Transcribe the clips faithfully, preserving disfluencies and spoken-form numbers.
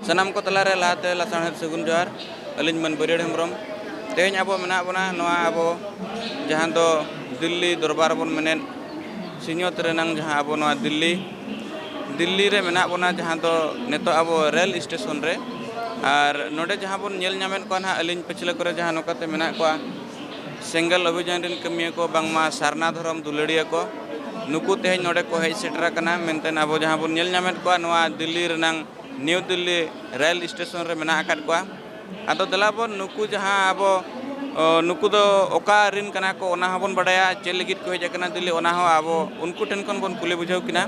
ᱥᱟᱱᱟᱢ ᱠᱚ ᱛᱟᱞᱟᱨᱮ ᱞᱟᱦᱟᱛᱮ ᱞᱟᱥᱟᱲᱦᱮᱫ ᱥᱟᱹᱜᱩᱱ ᱡᱚᱦᱟᱨ᱾ ᱟᱹᱞᱤᱧ ᱢᱟᱹᱱ ᱵᱟᱹᱨᱭᱟᱹᱲ ᱦᱮᱢᱵᱨᱚᱢ᱾ ᱛᱮᱦᱮᱧ ᱟᱵᱚ ᱢᱮᱱᱟᱜ ᱵᱚᱱᱟ ᱱᱚᱣᱟ ᱟᱵᱚ ᱡᱟᱦᱟᱸ ᱫᱚ ᱫᱤᱞᱞᱤ ᱫᱚᱨᱵᱟᱨ ᱵᱚᱱ ᱢᱮᱱᱮᱫ, ᱥᱤᱧᱚᱛ ᱨᱮᱱᱟᱝ ᱡᱟᱦᱟᱸ ᱟᱵᱚ ᱱᱚᱣᱟ ᱫᱤᱞᱞᱤ, ᱫᱤᱞᱞᱤ ᱨᱮ ᱢᱮᱱᱟᱜ ᱵᱚᱱᱟ, ᱡᱟᱦᱟᱸ ᱫᱚ ᱱᱤᱛᱚᱜ ᱟᱵᱚ ᱨᱮᱞ ᱥᱴᱮᱥᱚᱱ ᱨᱮ᱾ ᱟᱨ ᱱᱚᱰᱮ ᱡᱟᱦᱟᱸ ᱵᱚᱱ ᱧᱮᱞ ᱧᱟᱢᱮᱫ ᱠᱚᱣᱟ ᱱᱟᱦᱟᱜ, ᱟᱹᱞᱤᱧ ᱯᱟᱹᱪᱷᱞᱟᱹ ᱠᱚᱨᱮ ᱡᱟᱦᱟᱸ ᱱᱚᱝᱠᱟᱛᱮ ᱢᱮᱱᱟᱜ ᱠᱚᱣᱟ, ᱥᱮᱸᱜᱮᱞ ᱚᱵᱷᱤᱡᱟᱱ ᱨᱮᱱ ᱠᱟᱹᱢᱤᱭᱟᱹ ᱠᱚ, ᱵᱟᱝᱢᱟ ᱥᱟᱨᱱᱟ ᱫᱷᱚᱨᱚᱢ ᱫᱩᱞᱟᱹᱲᱤᱭᱟᱹ ᱠᱚ, ᱱᱩᱠᱩ ᱛᱮᱦᱮᱧ ᱱᱚᱰᱮ ᱠᱚ ᱦᱮᱡ ᱥᱮᱴᱮᱨ ᱟᱠᱟᱱᱟ᱾ ᱢᱮᱱᱛᱮ ᱟᱵᱚ ᱡᱟᱦᱟᱸ ᱵᱚᱱ ᱧᱮᱞ ᱧᱟᱢᱮᱫ ᱠᱚᱣᱟ, ᱱᱚᱣᱟ ᱫᱤᱞᱞᱤ ᱨᱮᱱᱟᱝ ᱱᱤᱭᱩ ᱫᱤᱞᱞᱤ ᱨᱮᱞ ᱥᱴᱮᱥᱚᱱ ᱨᱮ ᱢᱮᱱᱟᱜ ᱟᱠᱟᱫ ᱠᱚᱣᱟ᱾ ᱟᱫᱚ ᱫᱮᱞᱟ ᱵᱚᱱ ᱱᱩᱠᱩ ᱡᱟᱦᱟᱸ ᱟᱵᱚ, ᱚ, ᱱᱩᱠᱩ ᱫᱚ ᱚᱠᱟ ᱨᱮᱱ ᱠᱟᱱᱟ ᱠᱚ, ᱚᱱᱟ ᱦᱚᱸᱵᱚᱱ ᱵᱟᱰᱟᱭᱟ᱾ ᱪᱮᱫ ᱞᱟᱹᱜᱤᱫ ᱠᱚ ᱦᱮᱡ ᱟᱠᱟᱱᱟ ᱫᱤᱞᱞᱤ, ᱚᱱᱟ ᱦᱚᱸ ᱟᱵᱚ ᱩᱱᱠᱩ ᱴᱷᱮᱱ ᱠᱷᱚᱱ ᱵᱚᱱ ᱠᱩᱞᱤ ᱵᱩᱡᱷᱟᱹᱣ ᱠᱤᱱᱟ᱾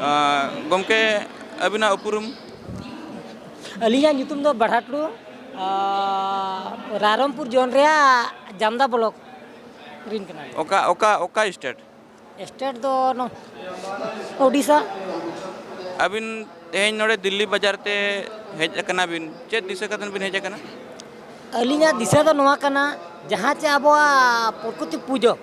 ᱟ, ᱜᱚᱢᱠᱮ, ᱟᱹᱵᱤᱱᱟᱜ ᱩᱯᱨᱩᱢ? ᱟᱹᱞᱤᱧᱟᱜ ᱧᱩᱛᱩᱢ ᱫᱚ ᱵᱟᱲᱦᱟ ᱴᱩᱰᱩ, ᱟ, ᱨᱟᱭᱨᱚᱝᱯᱩᱨ ᱡᱳᱱ ᱨᱮᱭᱟᱜ ᱡᱟᱢᱫᱟ ᱵᱞᱚᱠ ᱨᱮᱱ ᱠᱟᱱᱟᱞᱤᱧ᱾ ᱚᱠᱟ, ᱚᱠᱟ, ᱚᱠᱟ ᱥᱴᱮᱴ? ᱥᱴᱮᱴ ᱫᱚ ᱱᱚ-, ᱳᱰᱤᱥᱟ᱾ ᱟᱹᱵᱤᱱ ᱛᱮᱦᱮᱧ ᱱᱚᱰᱮ ᱫᱤᱞᱞᱤ ᱵᱟᱡᱟᱨ ᱛᱮ ᱦᱮᱡ ᱟᱠᱟᱱᱟ ᱵᱤᱱ, ᱪᱮᱫ ᱫᱤᱥᱟᱹ ᱠᱟᱛᱮ ᱵᱤᱱ ᱦᱮᱡ ᱟᱠᱟᱱᱟ? ᱟᱹᱞᱤᱧᱟᱜ ᱫᱤᱥᱟᱹ ᱫᱚ ᱱᱚᱣᱟ ᱠᱟᱱᱟ, ᱡᱟᱦᱟᱸ ᱪᱮ ᱟᱵᱚᱣᱟᱜ ᱯᱨᱚᱠᱨᱤᱛᱤ ᱯᱩᱡᱟᱹ,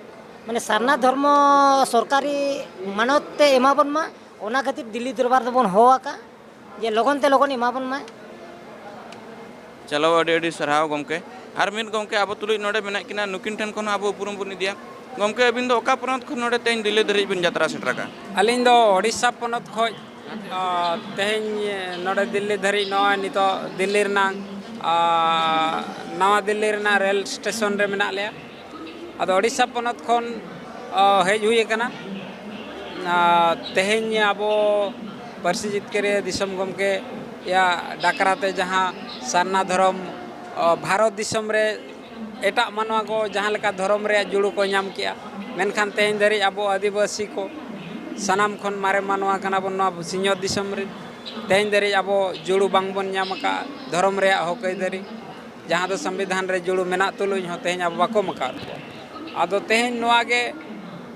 ᱢᱟᱱᱮ ᱥᱟᱨᱱᱟ ᱫᱷᱚᱨᱢᱚ ᱥᱚᱨᱠᱟᱨᱤ ᱢᱟᱱᱚᱛ ᱛᱮ ᱮᱢᱟ ᱵᱚᱱ ᱢᱟ, ᱚᱱᱟ ᱠᱷᱟᱹᱛᱤᱨ ᱫᱤᱞᱞᱤ ᱫᱚᱨᱵᱟᱨ ᱫᱚᱵᱚᱱ ᱦᱚᱦᱚ ᱟᱠᱟᱫ, ᱡᱮ ᱞᱚᱜᱚᱱ ᱛᱮ ᱞᱚᱜᱚᱱ ᱮᱢᱟ ᱵᱚᱱ ᱢᱟᱭ᱾ ᱪᱚᱞᱚ, ᱟᱹᱰᱤ ᱟᱹᱰᱤ ᱥᱟᱨᱦᱟᱣ ᱜᱚᱢᱠᱮ᱾ ᱟᱨ ᱢᱤᱫ ᱜᱚᱢᱠᱮ, ᱟᱵᱚ ᱛᱩᱞᱩᱡ ᱱᱚᱰᱮ ᱢᱮᱱᱟᱜ ᱠᱤᱱᱟ, ᱱᱩᱠᱤᱱ ᱴᱷᱮᱱ ᱠᱷᱚᱱ ᱦᱚᱸ ᱟᱵᱚ ᱩᱯᱨᱩᱢ ᱵᱚᱱ ᱤᱫᱤᱭᱟ᱾ ᱜᱚᱢᱠᱮ, ᱟᱹᱵᱤᱱ ᱫᱚ ᱚᱠᱟ ᱯᱚᱱᱚᱛ ᱠᱷᱚᱱ ᱱᱚᱰᱮ ᱛᱮᱦᱮᱧ ᱫᱤᱞᱞᱤ ᱫᱷᱟᱹᱨᱤᱡ ᱵᱤᱱ ᱡᱟᱛᱨᱟ ᱥᱮᱴᱮᱨ ᱟᱠᱟᱫᱼᱟ? ᱟᱹᱞᱤᱧ ᱫᱚ ᱳᱰᱤᱥᱟ ᱯᱚᱱᱚᱛ ᱠᱷᱚᱱ, ᱟ, ᱛᱮᱦᱮᱧ ᱱᱚᱰᱮ ᱫᱤᱞᱞᱤ ᱫᱷᱟᱹᱨᱤᱡ, ᱱᱚᱜᱼᱚᱭ ᱱᱤᱛᱚᱜ ᱫᱤᱞᱞᱤ ᱨᱮᱱᱟᱜ, ᱟ, ᱱᱟᱣᱟ ᱫᱤᱞᱞᱤ ᱨᱮᱱᱟᱜ ᱨᱮᱞ ᱥᱴᱮᱥᱚᱱ ᱨᱮ ᱢᱮᱱᱟᱜ ᱞᱮᱭᱟ᱾ ᱟᱫᱚ ᱳᱰᱤᱥᱟ ᱯᱚᱱᱚᱛ ᱠᱷᱚᱱ, ᱚ, ᱦᱮᱡ ᱦᱩᱭ ᱟᱠᱟᱱᱟ, ᱟ, ᱛᱮᱦᱮᱧ ᱟᱵᱚ ᱯᱟᱹᱨᱥᱤ ᱡᱤᱛᱠᱟᱹᱨᱤᱭᱟᱹ ᱫᱤᱥᱚᱢ ᱜᱚᱢᱠᱮᱭᱟᱜ ᱰᱟᱠᱨᱟ ᱛᱮ ᱡᱟᱦᱟᱸ ᱥᱟᱨᱱᱟ ᱫᱷᱚᱨᱚᱢ, ᱚ, ᱵᱷᱟᱨᱚᱛ ᱫᱤᱥᱚᱢ ᱨᱮ ᱮᱴᱟᱜ ᱢᱟᱱᱣᱟ ᱠᱚ ᱡᱟᱦᱟᱸ ᱞᱮᱠᱟ ᱫᱷᱚᱨᱚᱢ ᱨᱮᱭᱟᱜ ᱡᱩᱲᱩ ᱠᱚ ᱧᱟᱢ ᱠᱮᱜᱼᱟ, ᱢᱮᱱᱠᱷᱟᱱ ᱛᱮᱦᱮᱧ ᱫᱷᱟᱹᱨᱤᱡ ᱟᱵᱚ ᱟᱹᱫᱤᱵᱟᱹᱥᱤ ᱠᱚ ᱥᱟᱱᱟᱢ ᱠᱷᱚᱱ ᱢᱟᱨᱮ ᱢᱟᱱᱣᱟ ᱠᱟᱱᱟ ᱵᱚᱱ ᱱᱚᱣᱟ ᱥᱤᱧᱚᱛ ᱫᱤᱥᱚᱢ ᱨᱮ᱾ ᱛᱮᱦᱮᱧ ᱫᱷᱟᱹᱨᱤᱡ ᱟᱵᱚ ᱡᱩᱲᱩ ᱵᱟᱝ ᱵᱚᱱ ᱧᱟᱢ ᱟᱠᱟᱫᱼᱟ, ᱫᱷᱚᱨᱚᱢ ᱨᱮᱭᱟᱜ ᱦᱚᱠ ᱟᱹᱭᱫᱟᱹᱨᱤ, ᱡᱟᱦᱟᱸ ᱫᱚ ᱥᱚᱝᱵᱤᱫᱷᱟᱱ ᱨᱮ ᱡᱩᱲᱩ ᱢᱮᱱᱟᱜ ᱛᱩᱞᱩᱡ ᱦᱚᱸ ᱛᱮᱦᱮᱧ ᱟᱵᱚ ᱵᱟᱠᱚ ᱮᱢ ᱟᱠᱟᱫ ᱵᱚᱱᱟ᱾ ᱟᱫᱚ ᱛᱮᱦᱮᱧ ᱱᱚᱣᱟ ᱜᱮ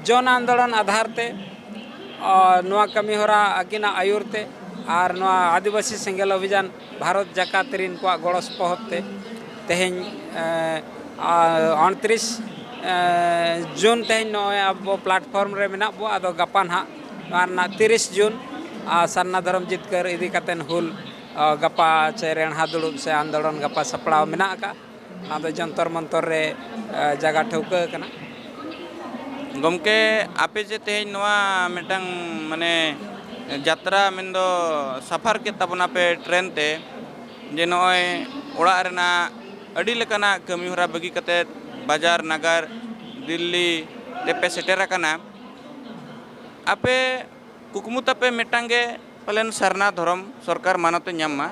ᱡᱚᱱ ᱟᱱᱫᱳᱞᱚᱱ ᱟᱫᱷᱟᱨ ᱛᱮ, ᱟ, ᱱᱚᱣᱟ ᱠᱟᱹᱢᱤ ᱦᱚᱨᱟ ᱟᱹᱠᱤᱱᱟᱜ ᱟᱹᱭᱩᱨ ᱛᱮ ᱟᱨ ᱱᱚᱣᱟ ᱟᱹᱫᱤᱵᱟᱹᱥᱤ ᱥᱮᱸᱜᱮᱞ ᱚᱵᱷᱤᱡᱟᱱ ᱵᱷᱟᱨᱚᱛ ᱡᱟᱠᱟᱛ ᱨᱤᱱ ᱠᱚᱣᱟᱜ ᱜᱚᱲᱚ ᱥᱚᱯᱚᱦᱚᱫ ᱛᱮ ᱛᱮᱦᱮᱧ, ᱮ, ᱟ, ᱩᱱᱛᱨᱤᱥ, ᱮ, ᱡᱩᱱ ᱛᱮᱦᱮᱧ ᱱᱚᱜᱼᱚᱭ ᱟᱵᱚ platform ᱨᱮ ᱢᱮᱱᱟᱜ ᱵᱚ᱾ ᱟᱫᱚ ᱜᱟᱯᱟ ᱱᱟᱦᱟᱜ ᱱᱚᱣᱟ ᱨᱮᱱᱟᱜ ᱛᱤᱨᱤᱥ ᱡᱩᱱ, ᱟ, ᱥᱟᱨᱱᱟ ᱫᱷᱚᱨᱚᱢ ᱡᱤᱛᱠᱟᱹᱨ ᱤᱫᱤ ᱠᱟᱛᱮᱱ ᱦᱩᱞ, ᱜᱟᱯᱟ ᱪᱮ ᱨᱮᱬᱦᱟ ᱫᱩᱲᱩᱵ ᱥᱮ ᱟᱱᱫᱳᱞᱚᱱ ᱜᱟᱯᱟ ᱥᱟᱯᱲᱟᱣ ᱢᱮᱱᱟᱜ ᱟᱠᱟᱫ᱾ ᱚᱱᱟ ᱫᱚ ᱡᱚᱱᱛᱚᱨ ᱢᱚᱱᱛᱚᱨ ᱨᱮ ᱡᱟᱭᱜᱟ ᱴᱷᱟᱹᱣᱠᱟᱹ ᱟᱠᱟᱱᱟ᱾ ᱜᱚᱢᱠᱮ, ᱟᱯᱮ ᱡᱮ ᱛᱮᱦᱮᱧ ᱱᱚᱣᱟ ᱢᱤᱫᱴᱟᱝ ᱢᱟᱱᱮ ᱡᱟᱛᱨᱟ ᱢᱮᱱᱫᱚ ᱥᱟᱯᱷᱟᱨ ᱠᱮᱫ ᱛᱟᱵᱚᱱᱟᱯᱮ ᱴᱨᱮᱱ ᱛᱮ, ᱡᱮ ᱱᱚᱜᱼᱚᱭ ᱚᱲᱟᱜ ᱨᱮᱱᱟᱜ ᱟᱹᱰᱤ ᱞᱮᱠᱟᱱᱟᱜ ᱠᱟᱹᱢᱤ ᱦᱚᱨᱟ ᱵᱟᱹᱜᱤ ᱠᱟᱛᱮᱫ ᱵᱟᱡᱟᱨ ᱱᱟᱜᱟᱨ ᱫᱤᱞᱞᱤ ᱛᱮᱯᱮ ᱥᱮᱴᱮᱨ ᱟᱠᱟᱱᱟ, ᱟᱯᱮ ᱠᱩᱠᱢᱩ ᱛᱟᱯᱮ ᱢᱤᱫᱴᱟᱝ ᱜᱮ ᱯᱟᱞᱮᱱ ᱥᱟᱨᱱᱟ ᱫᱷᱚᱨᱚᱢ ᱥᱚᱨᱠᱟᱨ ᱢᱟᱱᱚᱛ ᱮ ᱧᱟᱢ ᱢᱟ᱾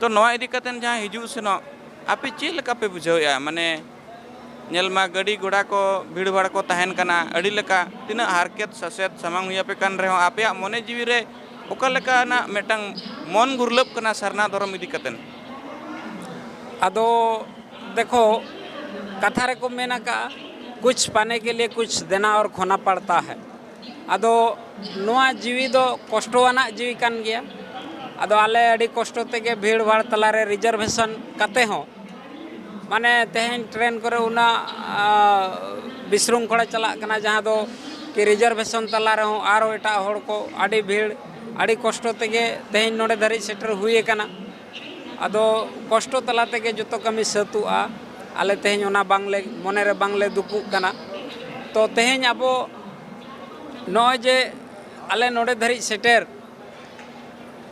ᱛᱚ ᱱᱚᱣᱟ ᱤᱫᱤ ᱠᱟᱛᱮᱫ ᱡᱟᱦᱟᱸ ᱦᱤᱡᱩᱜ ᱥᱮᱱᱚᱜ ᱟᱯᱮ ᱪᱮᱫ ᱞᱮᱠᱟ ᱯᱮ ᱵᱩᱡᱷᱟᱹᱣᱮᱫᱼᱟ? ᱢᱟᱱᱮ ᱧᱮᱞ ᱢᱟ ᱜᱟᱹᱰᱤ ᱜᱷᱚᱲᱟ ᱠᱚ ᱵᱷᱤᱲ ᱵᱷᱟᱲ ᱠᱚ ᱛᱟᱦᱮᱱ ᱠᱟᱱᱟ, ᱟᱹᱰᱤ ᱞᱮᱠᱟ ᱛᱤᱱᱟᱹᱜ ᱦᱟᱨᱠᱮᱛ ᱥᱟᱥᱮᱛ ᱥᱟᱢᱟᱝ ᱦᱩᱭ ᱟᱯᱮ ᱠᱟᱱ ᱨᱮᱦᱚᱸ ᱟᱯᱮᱭᱟᱜ ᱢᱚᱱᱮ ᱡᱤᱣᱤ ᱨᱮ ᱚᱠᱟ ᱞᱮᱠᱟᱱᱟᱜ ᱢᱤᱫᱴᱟᱝ ᱢᱚᱱ ᱜᱩᱨᱞᱟᱹᱵ ᱠᱟᱱᱟ ᱥᱟᱨᱱᱟ ᱫᱷᱚᱨᱚᱢ ᱤᱫᱤ ᱠᱟᱛᱮᱫ? ᱟᱫᱚ ᱫᱮᱠᱷᱚ, ᱠᱟᱛᱷᱟ ᱨᱮᱠᱚ ᱢᱮᱱ ᱟᱠᱟᱫᱼᱟ, ᱠᱩᱪᱷ ᱯᱟᱱᱮ ᱠᱮ ᱞᱤᱭᱮ ᱠᱩᱪᱷ ᱫᱮᱱᱟ ᱟᱨ ᱠᱷᱳᱱᱟ ᱯᱟᱲᱛᱟ ᱦᱟᱭ᱾ ᱟᱫᱚ ᱱᱚᱣᱟ ᱡᱤᱣᱤ ᱫᱚ ᱠᱚᱥᱴᱚᱣᱟᱱᱟᱜ ᱡᱤᱣᱤ ᱠᱟᱱ ᱜᱮᱭᱟ᱾ ᱟᱫᱚ ᱟᱞᱮ ᱟᱹᱰᱤ ᱠᱚᱥᱴᱚ ᱛᱮᱜᱮ ᱵᱷᱤᱲ ᱵᱷᱟᱲ ᱛᱟᱞᱟᱨᱮ ᱨᱤᱡᱟᱨᱵᱷᱮᱥᱚᱱ ᱠᱟᱛᱮ ᱦᱚᱸ, ᱢᱟᱱᱮ ᱛᱮᱦᱮᱧ ᱴᱨᱮᱱ ᱠᱚᱨᱮ ᱩᱱᱟᱹᱜ ᱵᱤᱥᱨᱩᱝᱠᱷᱚᱲᱟ ᱪᱟᱞᱟᱜ ᱠᱟᱱᱟ, ᱡᱟᱦᱟᱸ ᱫᱚ ᱠᱤ ᱨᱤᱡᱟᱨᱵᱷᱮᱥᱚᱱ ᱛᱟᱞᱟ ᱨᱮᱦᱚᱸ ᱟᱨᱦᱚᱸ ᱮᱴᱟᱜ ᱦᱚᱲ ᱠᱚ ᱟᱹᱰᱤ ᱵᱷᱤᱲ, ᱟᱹᱰᱤ ᱠᱚᱥᱴᱚ ᱛᱮᱜᱮ ᱛᱮᱦᱮᱧ ᱱᱚᱰᱮ ᱫᱷᱟᱹᱨᱤᱡ ᱥᱮᱴᱮᱨ ᱦᱩᱭ ᱟᱠᱟᱱᱟ᱾ ᱟᱫᱚ ᱠᱚᱥᱴᱚ ᱛᱟᱞᱟ ᱛᱮᱜᱮ ᱡᱚᱛᱚ ᱠᱟᱹᱢᱤ ᱥᱟᱹᱛᱩᱜᱼᱟ᱾ ᱟᱞᱮ ᱛᱮᱦᱮᱧ ᱚᱱᱟ ᱵᱟᱝᱞᱮ, ᱢᱚᱱᱮᱨᱮ ᱵᱟᱝᱞᱮ ᱫᱩᱠᱩᱜ ᱠᱟᱱᱟ᱾ ᱛᱚ ᱛᱮᱦᱮᱧ ᱟᱵᱚ ᱱᱚᱜᱼᱚᱭ ᱡᱮ ᱟᱞᱮ ᱱᱚᱰᱮ ᱫᱷᱟᱹᱨᱤᱡ ᱥᱮᱴᱮᱨ,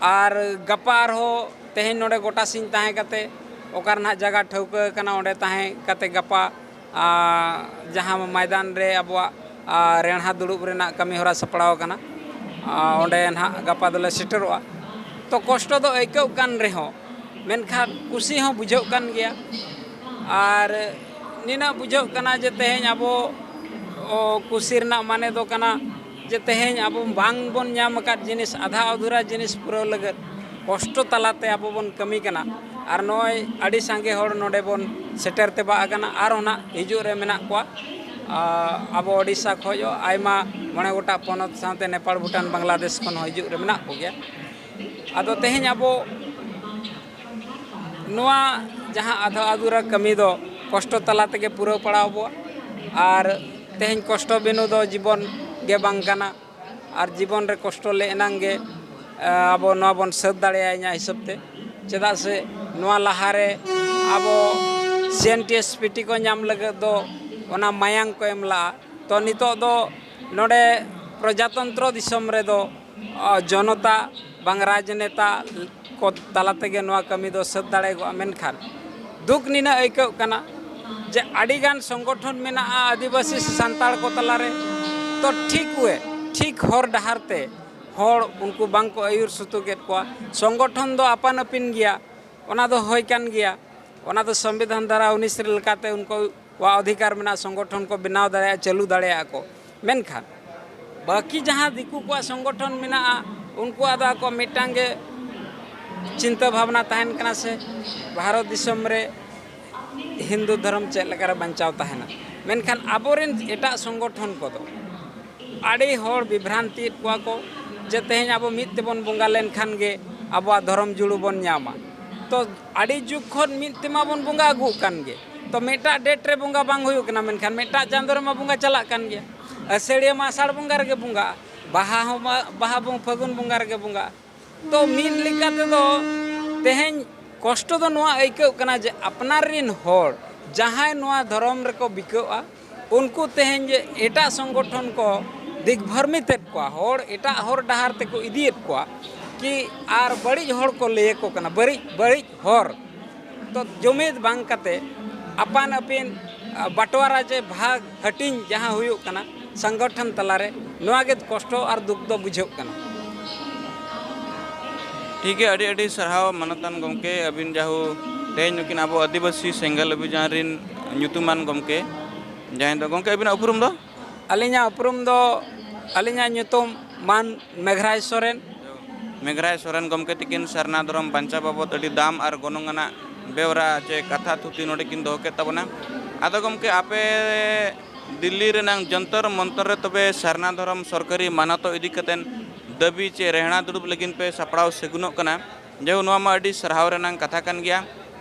ᱟᱨ ᱜᱟᱯᱟ ᱟᱨᱦᱚᱸ ᱛᱮᱦᱮᱧ ᱱᱚᱰᱮ ᱜᱚᱴᱟ ᱥᱤᱧ ᱛᱟᱦᱮᱸ ᱠᱟᱛᱮ ᱚᱠᱟ ᱨᱮᱱᱟᱜ ᱡᱟᱭᱜᱟ ᱴᱷᱟᱹᱣᱠᱟᱹ ᱟᱠᱟᱱᱟ, ᱚᱸᱰᱮ ᱛᱟᱦᱮᱸ ᱠᱟᱛᱮ ᱜᱟᱯᱟ, ᱟᱨ ᱡᱟᱦᱟᱸ ᱢᱚᱭᱫᱟᱱ ᱨᱮ ᱟᱵᱚᱣᱟᱜ, ᱟᱨ ᱨᱮᱬᱦᱟ ᱫᱩᱲᱩᱵ ᱨᱮᱱᱟᱜ ᱠᱟᱹᱢᱤ ᱦᱚᱨᱟ ᱥᱟᱯᱲᱟᱣ ᱟᱠᱟᱱᱟ, ᱟᱨ ᱚᱸᱰᱮ ᱱᱟᱦᱟᱜ ᱜᱟᱯᱟ ᱫᱚᱞᱮ ᱥᱮᱴᱮᱨᱚᱜᱼᱟ᱾ ᱛᱚ ᱠᱚᱥᱴᱚ ᱫᱚ ᱟᱹᱭᱠᱟᱹᱜ ᱠᱟᱱ ᱨᱮᱦᱚᱸ, ᱢᱮᱱᱠᱷᱟᱱ ᱠᱩᱥᱤ ᱦᱚᱸ ᱵᱩᱡᱷᱟᱹᱜ ᱠᱟᱱ ᱜᱮᱭᱟ᱾ ᱟᱨ ᱱᱤᱱᱟᱹᱜ ᱵᱩᱡᱷᱟᱹᱜ ᱠᱟᱱᱟ ᱡᱮ ᱛᱮᱦᱮᱧ ᱟᱵᱚ, ᱚ, ᱠᱩᱥᱤ ᱨᱮᱱᱟᱜ ᱢᱟᱱᱮ ᱫᱚ ᱠᱟᱱᱟ ᱡᱮ ᱛᱮᱦᱮᱧ ᱟᱵᱚ ᱵᱟᱝ ᱵᱚᱱ ᱧᱟᱢ ᱟᱠᱟᱫ ᱡᱤᱱᱤᱥ, ᱟᱫᱷᱟ ᱟᱫᱷᱩᱨᱟ ᱡᱤᱱᱤᱥ ᱯᱩᱨᱟᱹᱣ ᱞᱟᱹᱜᱤᱫ ᱠᱚᱥᱴᱚ ᱛᱟᱞᱟᱛᱮ ᱟᱵᱚ ᱵᱚᱱ ᱠᱟᱹᱢᱤ ᱠᱟᱱᱟ᱾ ᱟᱨ ᱱᱚᱜᱼᱚᱭ ᱟᱹᱰᱤ ᱥᱟᱸᱜᱮ ᱦᱚᱲ ᱱᱚᱰᱮ ᱵᱚᱱ ᱥᱮᱴᱮᱨ ᱛᱮᱵᱟ ᱟᱠᱟᱱᱟ, ᱟᱨ ᱚᱱᱟ ᱦᱤᱡᱩᱜ ᱨᱮ ᱢᱮᱱᱟᱜ ᱠᱚᱣᱟ᱾ ᱟᱨ ᱟᱵᱚ ᱳᱰᱤᱥᱟ ᱠᱷᱚᱱ ᱟᱭᱢᱟ ᱢᱚᱬᱮ ᱜᱚᱴᱟᱝ ᱯᱚᱱᱚᱛ ᱥᱟᱶᱛᱮ ᱱᱮᱯᱟᱲ, ᱵᱷᱩᱴᱟᱱ, ᱵᱟᱝᱞᱟᱫᱮᱥ ᱠᱷᱚᱱ ᱦᱚᱸ ᱦᱤᱡᱩᱜ ᱨᱮ ᱢᱮᱱᱟᱜ ᱠᱚᱜᱮᱭᱟ᱾ ᱟᱫᱚ ᱛᱮᱦᱮᱧ ᱟᱵᱚ ᱱᱚᱣᱟ ᱡᱟᱦᱟᱸ ᱟᱫᱷᱟ ᱟᱫᱷᱩᱨᱟ ᱠᱟᱹᱢᱤ ᱫᱚ ᱠᱚᱥᱴᱚ ᱛᱟᱞᱟ ᱛᱮᱜᱮ ᱯᱩᱨᱟᱹᱣ ᱯᱟᱲᱟᱣ ᱟᱵᱚᱣᱟ᱾ ᱟᱨ ᱛᱮᱦᱮᱧ ᱠᱚᱥᱴᱚ ᱵᱤᱱᱩ ᱫᱚ ᱡᱤᱵᱚᱱ ᱜᱮ ᱵᱟᱝ ᱠᱟᱱᱟ᱾ ᱟᱨ ᱡᱤᱵᱚᱱ ᱨᱮ ᱠᱚᱥᱴᱚ ᱞᱮ ᱮᱱᱟᱝ ᱜᱮ ᱟᱵᱚ ᱱᱚᱣᱟ ᱵᱚᱱ ᱥᱟᱹᱛ ᱫᱟᱲᱮᱭᱟᱜᱼᱟ ᱤᱧᱟᱹᱜ ᱦᱤᱥᱟᱹᱵ ᱛᱮ᱾ ᱪᱮᱫᱟᱜ ᱥᱮ ᱱᱚᱣᱟ ᱞᱟᱦᱟᱨᱮ ᱟᱵᱚ ᱥᱤ N T S P T ᱠᱚ ᱧᱟᱢ ᱞᱟᱹᱜᱤᱫ ᱫᱚ ᱚᱱᱟ ᱢᱟᱭᱟᱝ ᱠᱚ ᱮᱢ ᱞᱟᱜᱼᱟ᱾ ᱛᱚ ᱱᱤᱛᱚᱜ ᱫᱚ ᱱᱚᱰᱮ ᱯᱨᱚᱡᱟᱛᱚᱱᱛᱨᱚ ᱫᱤᱥᱚᱢ ᱨᱮᱫᱚ ᱡᱚᱱᱚᱛᱟ ᱵᱟᱝ ᱨᱟᱡᱽᱱᱮᱛᱟ ᱠᱚ ᱛᱟᱞᱟ ᱛᱮᱜᱮ ᱱᱚᱣᱟ ᱠᱟᱹᱢᱤ ᱫᱚ ᱥᱟᱹᱛ ᱫᱟᱲᱮᱭᱟᱜᱼᱟ᱾ ᱢᱮᱱᱠᱷᱟᱱ ᱫᱩᱠ ᱱᱤᱱᱟᱹᱜ ᱟᱹᱭᱠᱟᱹᱜ ᱠᱟᱱᱟ ᱡᱮ ᱟᱹᱰᱤᱜᱟᱱ ᱥᱚᱝᱜᱚᱴᱷᱚᱱ ᱢᱮᱱᱟᱜᱼᱟ ᱟᱹᱫᱤᱵᱟᱹᱥᱤ ᱥᱮ ᱥᱟᱱᱛᱟᱲ ᱠᱚ ᱛᱟᱞᱟᱨᱮ, ᱛᱚ ᱴᱷᱤᱠ ᱣᱮ ᱴᱷᱤᱠ ᱦᱚᱨ ᱰᱟᱦᱟᱨ ᱛᱮ ᱦᱚᱲ ᱩᱱᱠᱩ ᱵᱟᱝ ᱠᱚ ᱟᱹᱭᱩᱨ ᱥᱩᱛᱩᱜᱮᱫ ᱠᱚᱣᱟ᱾ ᱥᱚᱝᱜᱚᱴᱷᱚᱱ ᱫᱚ ᱟᱯᱟᱱ ᱟᱹᱯᱤᱱ ᱜᱮᱭᱟ, ᱚᱱᱟ ᱫᱚ ᱦᱳᱭ ᱠᱟᱱ ᱜᱮᱭᱟ, ᱚᱱᱟ ᱫᱚ ᱥᱚᱝᱵᱤᱫᱷᱟᱱ ᱫᱷᱟᱨᱟ ᱩᱱᱤᱥ ᱨᱮ ᱞᱮᱠᱟᱛᱮ ᱩᱱᱠᱩᱣᱟᱜ ᱚᱫᱷᱤᱠᱟᱨ ᱢᱮᱱᱟᱜᱼᱟ, ᱥᱚᱝᱜᱚᱴᱷᱚᱱ ᱠᱚ ᱵᱮᱱᱟᱣ ᱫᱟᱲᱮᱭᱟᱜᱼᱟ, ᱪᱟᱹᱞᱩ ᱫᱟᱲᱮᱭᱟᱜᱼᱟ ᱠᱚ᱾ ᱢᱮᱱᱠᱷᱟᱱ ᱵᱟᱹᱠᱤ ᱡᱟᱦᱟᱸ ᱫᱤᱠᱩ ᱠᱚᱣᱟᱜ ᱥᱚᱝᱜᱚᱴᱷᱚᱱ ᱢᱮᱱᱟᱜᱼᱟ, ᱩᱱᱠᱩᱣᱟᱜ ᱫᱚ ᱟᱠᱚ ᱢᱤᱫᱴᱟᱝ ᱜᱮ ᱪᱤᱱᱛᱟᱹ ᱵᱷᱟᱵᱽᱱᱟ ᱛᱟᱦᱮᱱ ᱠᱟᱱᱟ ᱥᱮ ᱵᱷᱟᱨᱚᱛ ᱫᱤᱥᱚᱢ ᱨᱮ ᱦᱤᱱᱫᱩ ᱫᱷᱚᱨᱚᱢ ᱪᱮᱫ ᱞᱮᱠᱟᱨᱮ ᱵᱟᱧᱪᱟᱣ ᱛᱟᱦᱮᱱᱟ᱾ ᱢᱮᱱᱠᱷᱟᱱ ᱟᱵᱚᱨᱮᱱ ᱮᱴᱟᱜ ᱥᱚᱝᱜᱚᱴᱷᱚᱱ ᱠᱚᱫᱚ ᱟᱹᱰᱤ ᱦᱚᱲ ᱵᱤᱵᱷᱨᱟᱱᱛᱤᱭᱮᱫ ᱠᱚᱣᱟ ᱠᱚ ᱡᱮ ᱛᱮᱦᱮᱧ ᱟᱵᱚ ᱢᱤᱫ ᱛᱮᱵᱚᱱ ᱵᱚᱸᱜᱟ ᱞᱮᱱᱠᱷᱟᱱ ᱜᱮ ᱟᱵᱚᱣᱟᱜ ᱫᱷᱚᱨᱚᱢ ᱡᱩᱲᱩ ᱵᱚᱱ ᱧᱟᱢᱟ᱾ ᱛᱚ ᱟᱹᱰᱤ ᱡᱩᱜᱽ ᱠᱷᱚᱱ ᱢᱤᱫ ᱛᱮᱢᱟ ᱵᱚᱱ ᱵᱚᱸᱜᱟ ᱟᱹᱜᱩᱜ ᱠᱟᱱ ᱜᱮ, ᱛᱚ ᱢᱤᱫᱴᱟᱜ ᱰᱮᱴ ᱨᱮ ᱵᱚᱸᱜᱟ ᱵᱟᱝ ᱦᱩᱭᱩᱜ ᱠᱟᱱᱟ, ᱢᱮᱱᱠᱷᱟᱱ ᱢᱤᱫᱴᱟᱜ ᱪᱟᱸᱫᱳ ᱨᱮᱢᱟ ᱵᱚᱸᱜᱟ ᱪᱟᱞᱟᱜ ᱠᱟᱱ ᱜᱮᱭᱟ᱾ ᱟᱹᱥᱟᱹᱲᱤᱭᱟᱹ ᱢᱟ ᱟᱥᱟᱲ ᱵᱚᱸᱜᱟ ᱨᱮᱜᱮ ᱵᱚᱸᱜᱟᱜᱼᱟ, ᱵᱟᱦᱟ ᱦᱚᱸ ᱢᱟ ᱵᱟᱦᱟ ᱵᱚᱸ ᱯᱷᱟᱹᱜᱩᱱ ᱵᱚᱸᱜᱟ ᱨᱮᱜᱮ ᱵᱚᱸᱜᱟᱜᱼᱟ᱾ ᱛᱚ ᱢᱤᱫ ᱞᱮᱠᱟ ᱛᱮᱫᱚ ᱛᱮᱦᱮᱧ ᱠᱚᱥᱴᱚ ᱫᱚ ᱱᱚᱣᱟ ᱟᱹᱭᱠᱟᱹᱜ ᱠᱟᱱᱟ ᱡᱮ ᱟᱯᱱᱟᱨ ᱨᱤᱱ ᱦᱚᱲ ᱡᱟᱦᱟᱸᱭ ᱱᱚᱣᱟ ᱫᱷᱚᱨᱚᱢ ᱨᱮᱠᱚ ᱵᱤᱠᱟᱹᱜᱼᱟ, ᱩᱱᱠᱩ ᱛᱮᱦᱮᱧ ᱡᱮ ᱮᱴᱟᱜ ᱥᱚᱝᱜᱚᱴᱷᱚᱱ ᱠᱚ ᱫᱤᱜᱽᱵᱷᱨᱢᱤᱛᱮᱫ ᱠᱚᱣᱟ, ᱦᱚᱲ ᱮᱴᱟᱜ ᱦᱚᱨ ᱰᱟᱦᱟᱨ ᱛᱮᱠᱚ ᱤᱫᱤᱭᱮᱫ ᱠᱚᱣᱟ ᱠᱤ ᱟᱨ ᱵᱟᱹᱲᱤᱡ ᱦᱚᱲ ᱠᱚ ᱞᱟᱹᱭᱟᱠᱚ ᱠᱟᱱᱟ, ᱵᱟᱹᱲᱤᱡ ᱵᱟᱹᱲᱤᱡ ᱦᱚᱨ᱾ ᱛᱚ ᱡᱩᱢᱤᱫ ᱵᱟᱝ ᱠᱟᱛᱮ ᱟᱯᱟᱱ ᱟᱹᱯᱤᱱ, ᱟ, ᱵᱟᱴᱣᱟᱨᱟ ᱪᱮ ᱵᱷᱟᱜᱽ ᱦᱟᱹᱴᱤᱧ ᱡᱟᱦᱟᱸ ᱦᱩᱭᱩᱜ ᱠᱟᱱᱟ ᱥᱚᱝᱜᱚᱴᱷᱚᱱ ᱛᱟᱞᱟᱨᱮ, ᱱᱚᱣᱟ ᱜᱮ ᱠᱚᱥᱴᱚ ᱟᱨ ᱫᱩᱠ ᱫᱚ ᱵᱩᱡᱷᱟᱹᱜ ᱠᱟᱱᱟ᱾ ᱴᱷᱤᱠ ᱜᱮᱭᱟ, ᱟᱹᱰᱤ ᱟᱹᱰᱤ ᱥᱟᱨᱦᱟᱣ ᱢᱟᱱᱚᱛᱟᱱ ᱜᱚᱢᱠᱮ, ᱟᱹᱵᱤᱱ ᱡᱟᱦᱳ ᱛᱮᱦᱮᱧ ᱱᱩᱠᱤᱱ ᱟᱵᱚ ᱟᱹᱫᱤᱵᱟᱹᱥᱤ ᱥᱮᱸᱜᱮᱞ ᱚᱵᱷᱤᱡᱟᱱ ᱨᱤᱱ ᱧᱩᱛᱩᱢᱟᱱ ᱜᱚᱢᱠᱮ, ᱡᱟᱦᱟᱸᱭ ᱫᱚ, ᱜᱚᱢᱠᱮ, ᱟᱹᱵᱤᱱᱟᱜ ᱩᱯᱨᱩᱢ ᱫᱚ? ᱟᱹᱞᱤᱧᱟᱜ ᱩᱯᱨᱩᱢ ᱫᱚ, ᱟᱹᱞᱤᱧᱟᱜ ᱧᱩᱛᱩᱢ ᱢᱟᱱ ᱢᱮᱜᱷᱨᱟᱭ ᱥᱚᱨᱮᱱ᱾ ᱢᱮᱜᱷᱨᱟᱭ ᱥᱚᱨᱮᱱ ᱜᱚᱢᱠᱮ ᱛᱤᱠᱤᱱ ᱥᱟᱨᱱᱟ ᱫᱷᱚᱨᱚᱢ ᱵᱟᱧᱪᱟᱣ ᱵᱟᱵᱚᱫ ᱟᱹᱰᱤ ᱫᱟᱢ ᱟᱨ ᱜᱚᱱᱚᱝ ᱟᱱᱟᱜ ᱵᱮᱣᱨᱟ ᱪᱮ ᱠᱟᱛᱷᱟ ᱛᱷᱩᱛᱤ ᱱᱚᱰᱮ ᱠᱤᱱ ᱫᱚᱦᱚ ᱠᱮᱫ ᱛᱟᱵᱚᱱᱟ᱾ ᱟᱫᱚ ᱜᱚᱢᱠᱮ, ᱟᱯᱮ ᱫᱤᱞᱞᱤ ᱨᱮᱱᱟᱝ ᱡᱚᱱᱛᱚᱨ ᱢᱚᱱᱛᱚᱨ ᱨᱮ ᱛᱚᱵᱮ ᱥᱟᱨᱱᱟ ᱫᱷᱚᱨᱚᱢ ᱥᱚᱨᱠᱟᱨᱤ ᱢᱟᱱᱚᱛ ᱤᱫᱤ ᱠᱟᱛᱮᱱ ᱫᱟᱹᱵᱤ ᱪᱮ ᱨᱮᱦᱲᱟ ᱫᱩᱲᱩᱵ ᱞᱟᱹᱜᱤᱫ ᱯᱮ ᱥᱟᱯᱲᱟᱣ ᱥᱟᱹᱜᱩᱱᱚᱜ ᱠᱟᱱᱟ᱾ ᱡᱟᱭᱦᱳᱠ, ᱱᱚᱣᱟ ᱢᱟ ᱟᱹᱰᱤ ᱥᱟᱨᱦᱟᱣ ᱨᱮᱱᱟᱝ ᱠᱟᱛᱷᱟ ᱠᱟᱱ ᱜᱮᱭᱟ᱾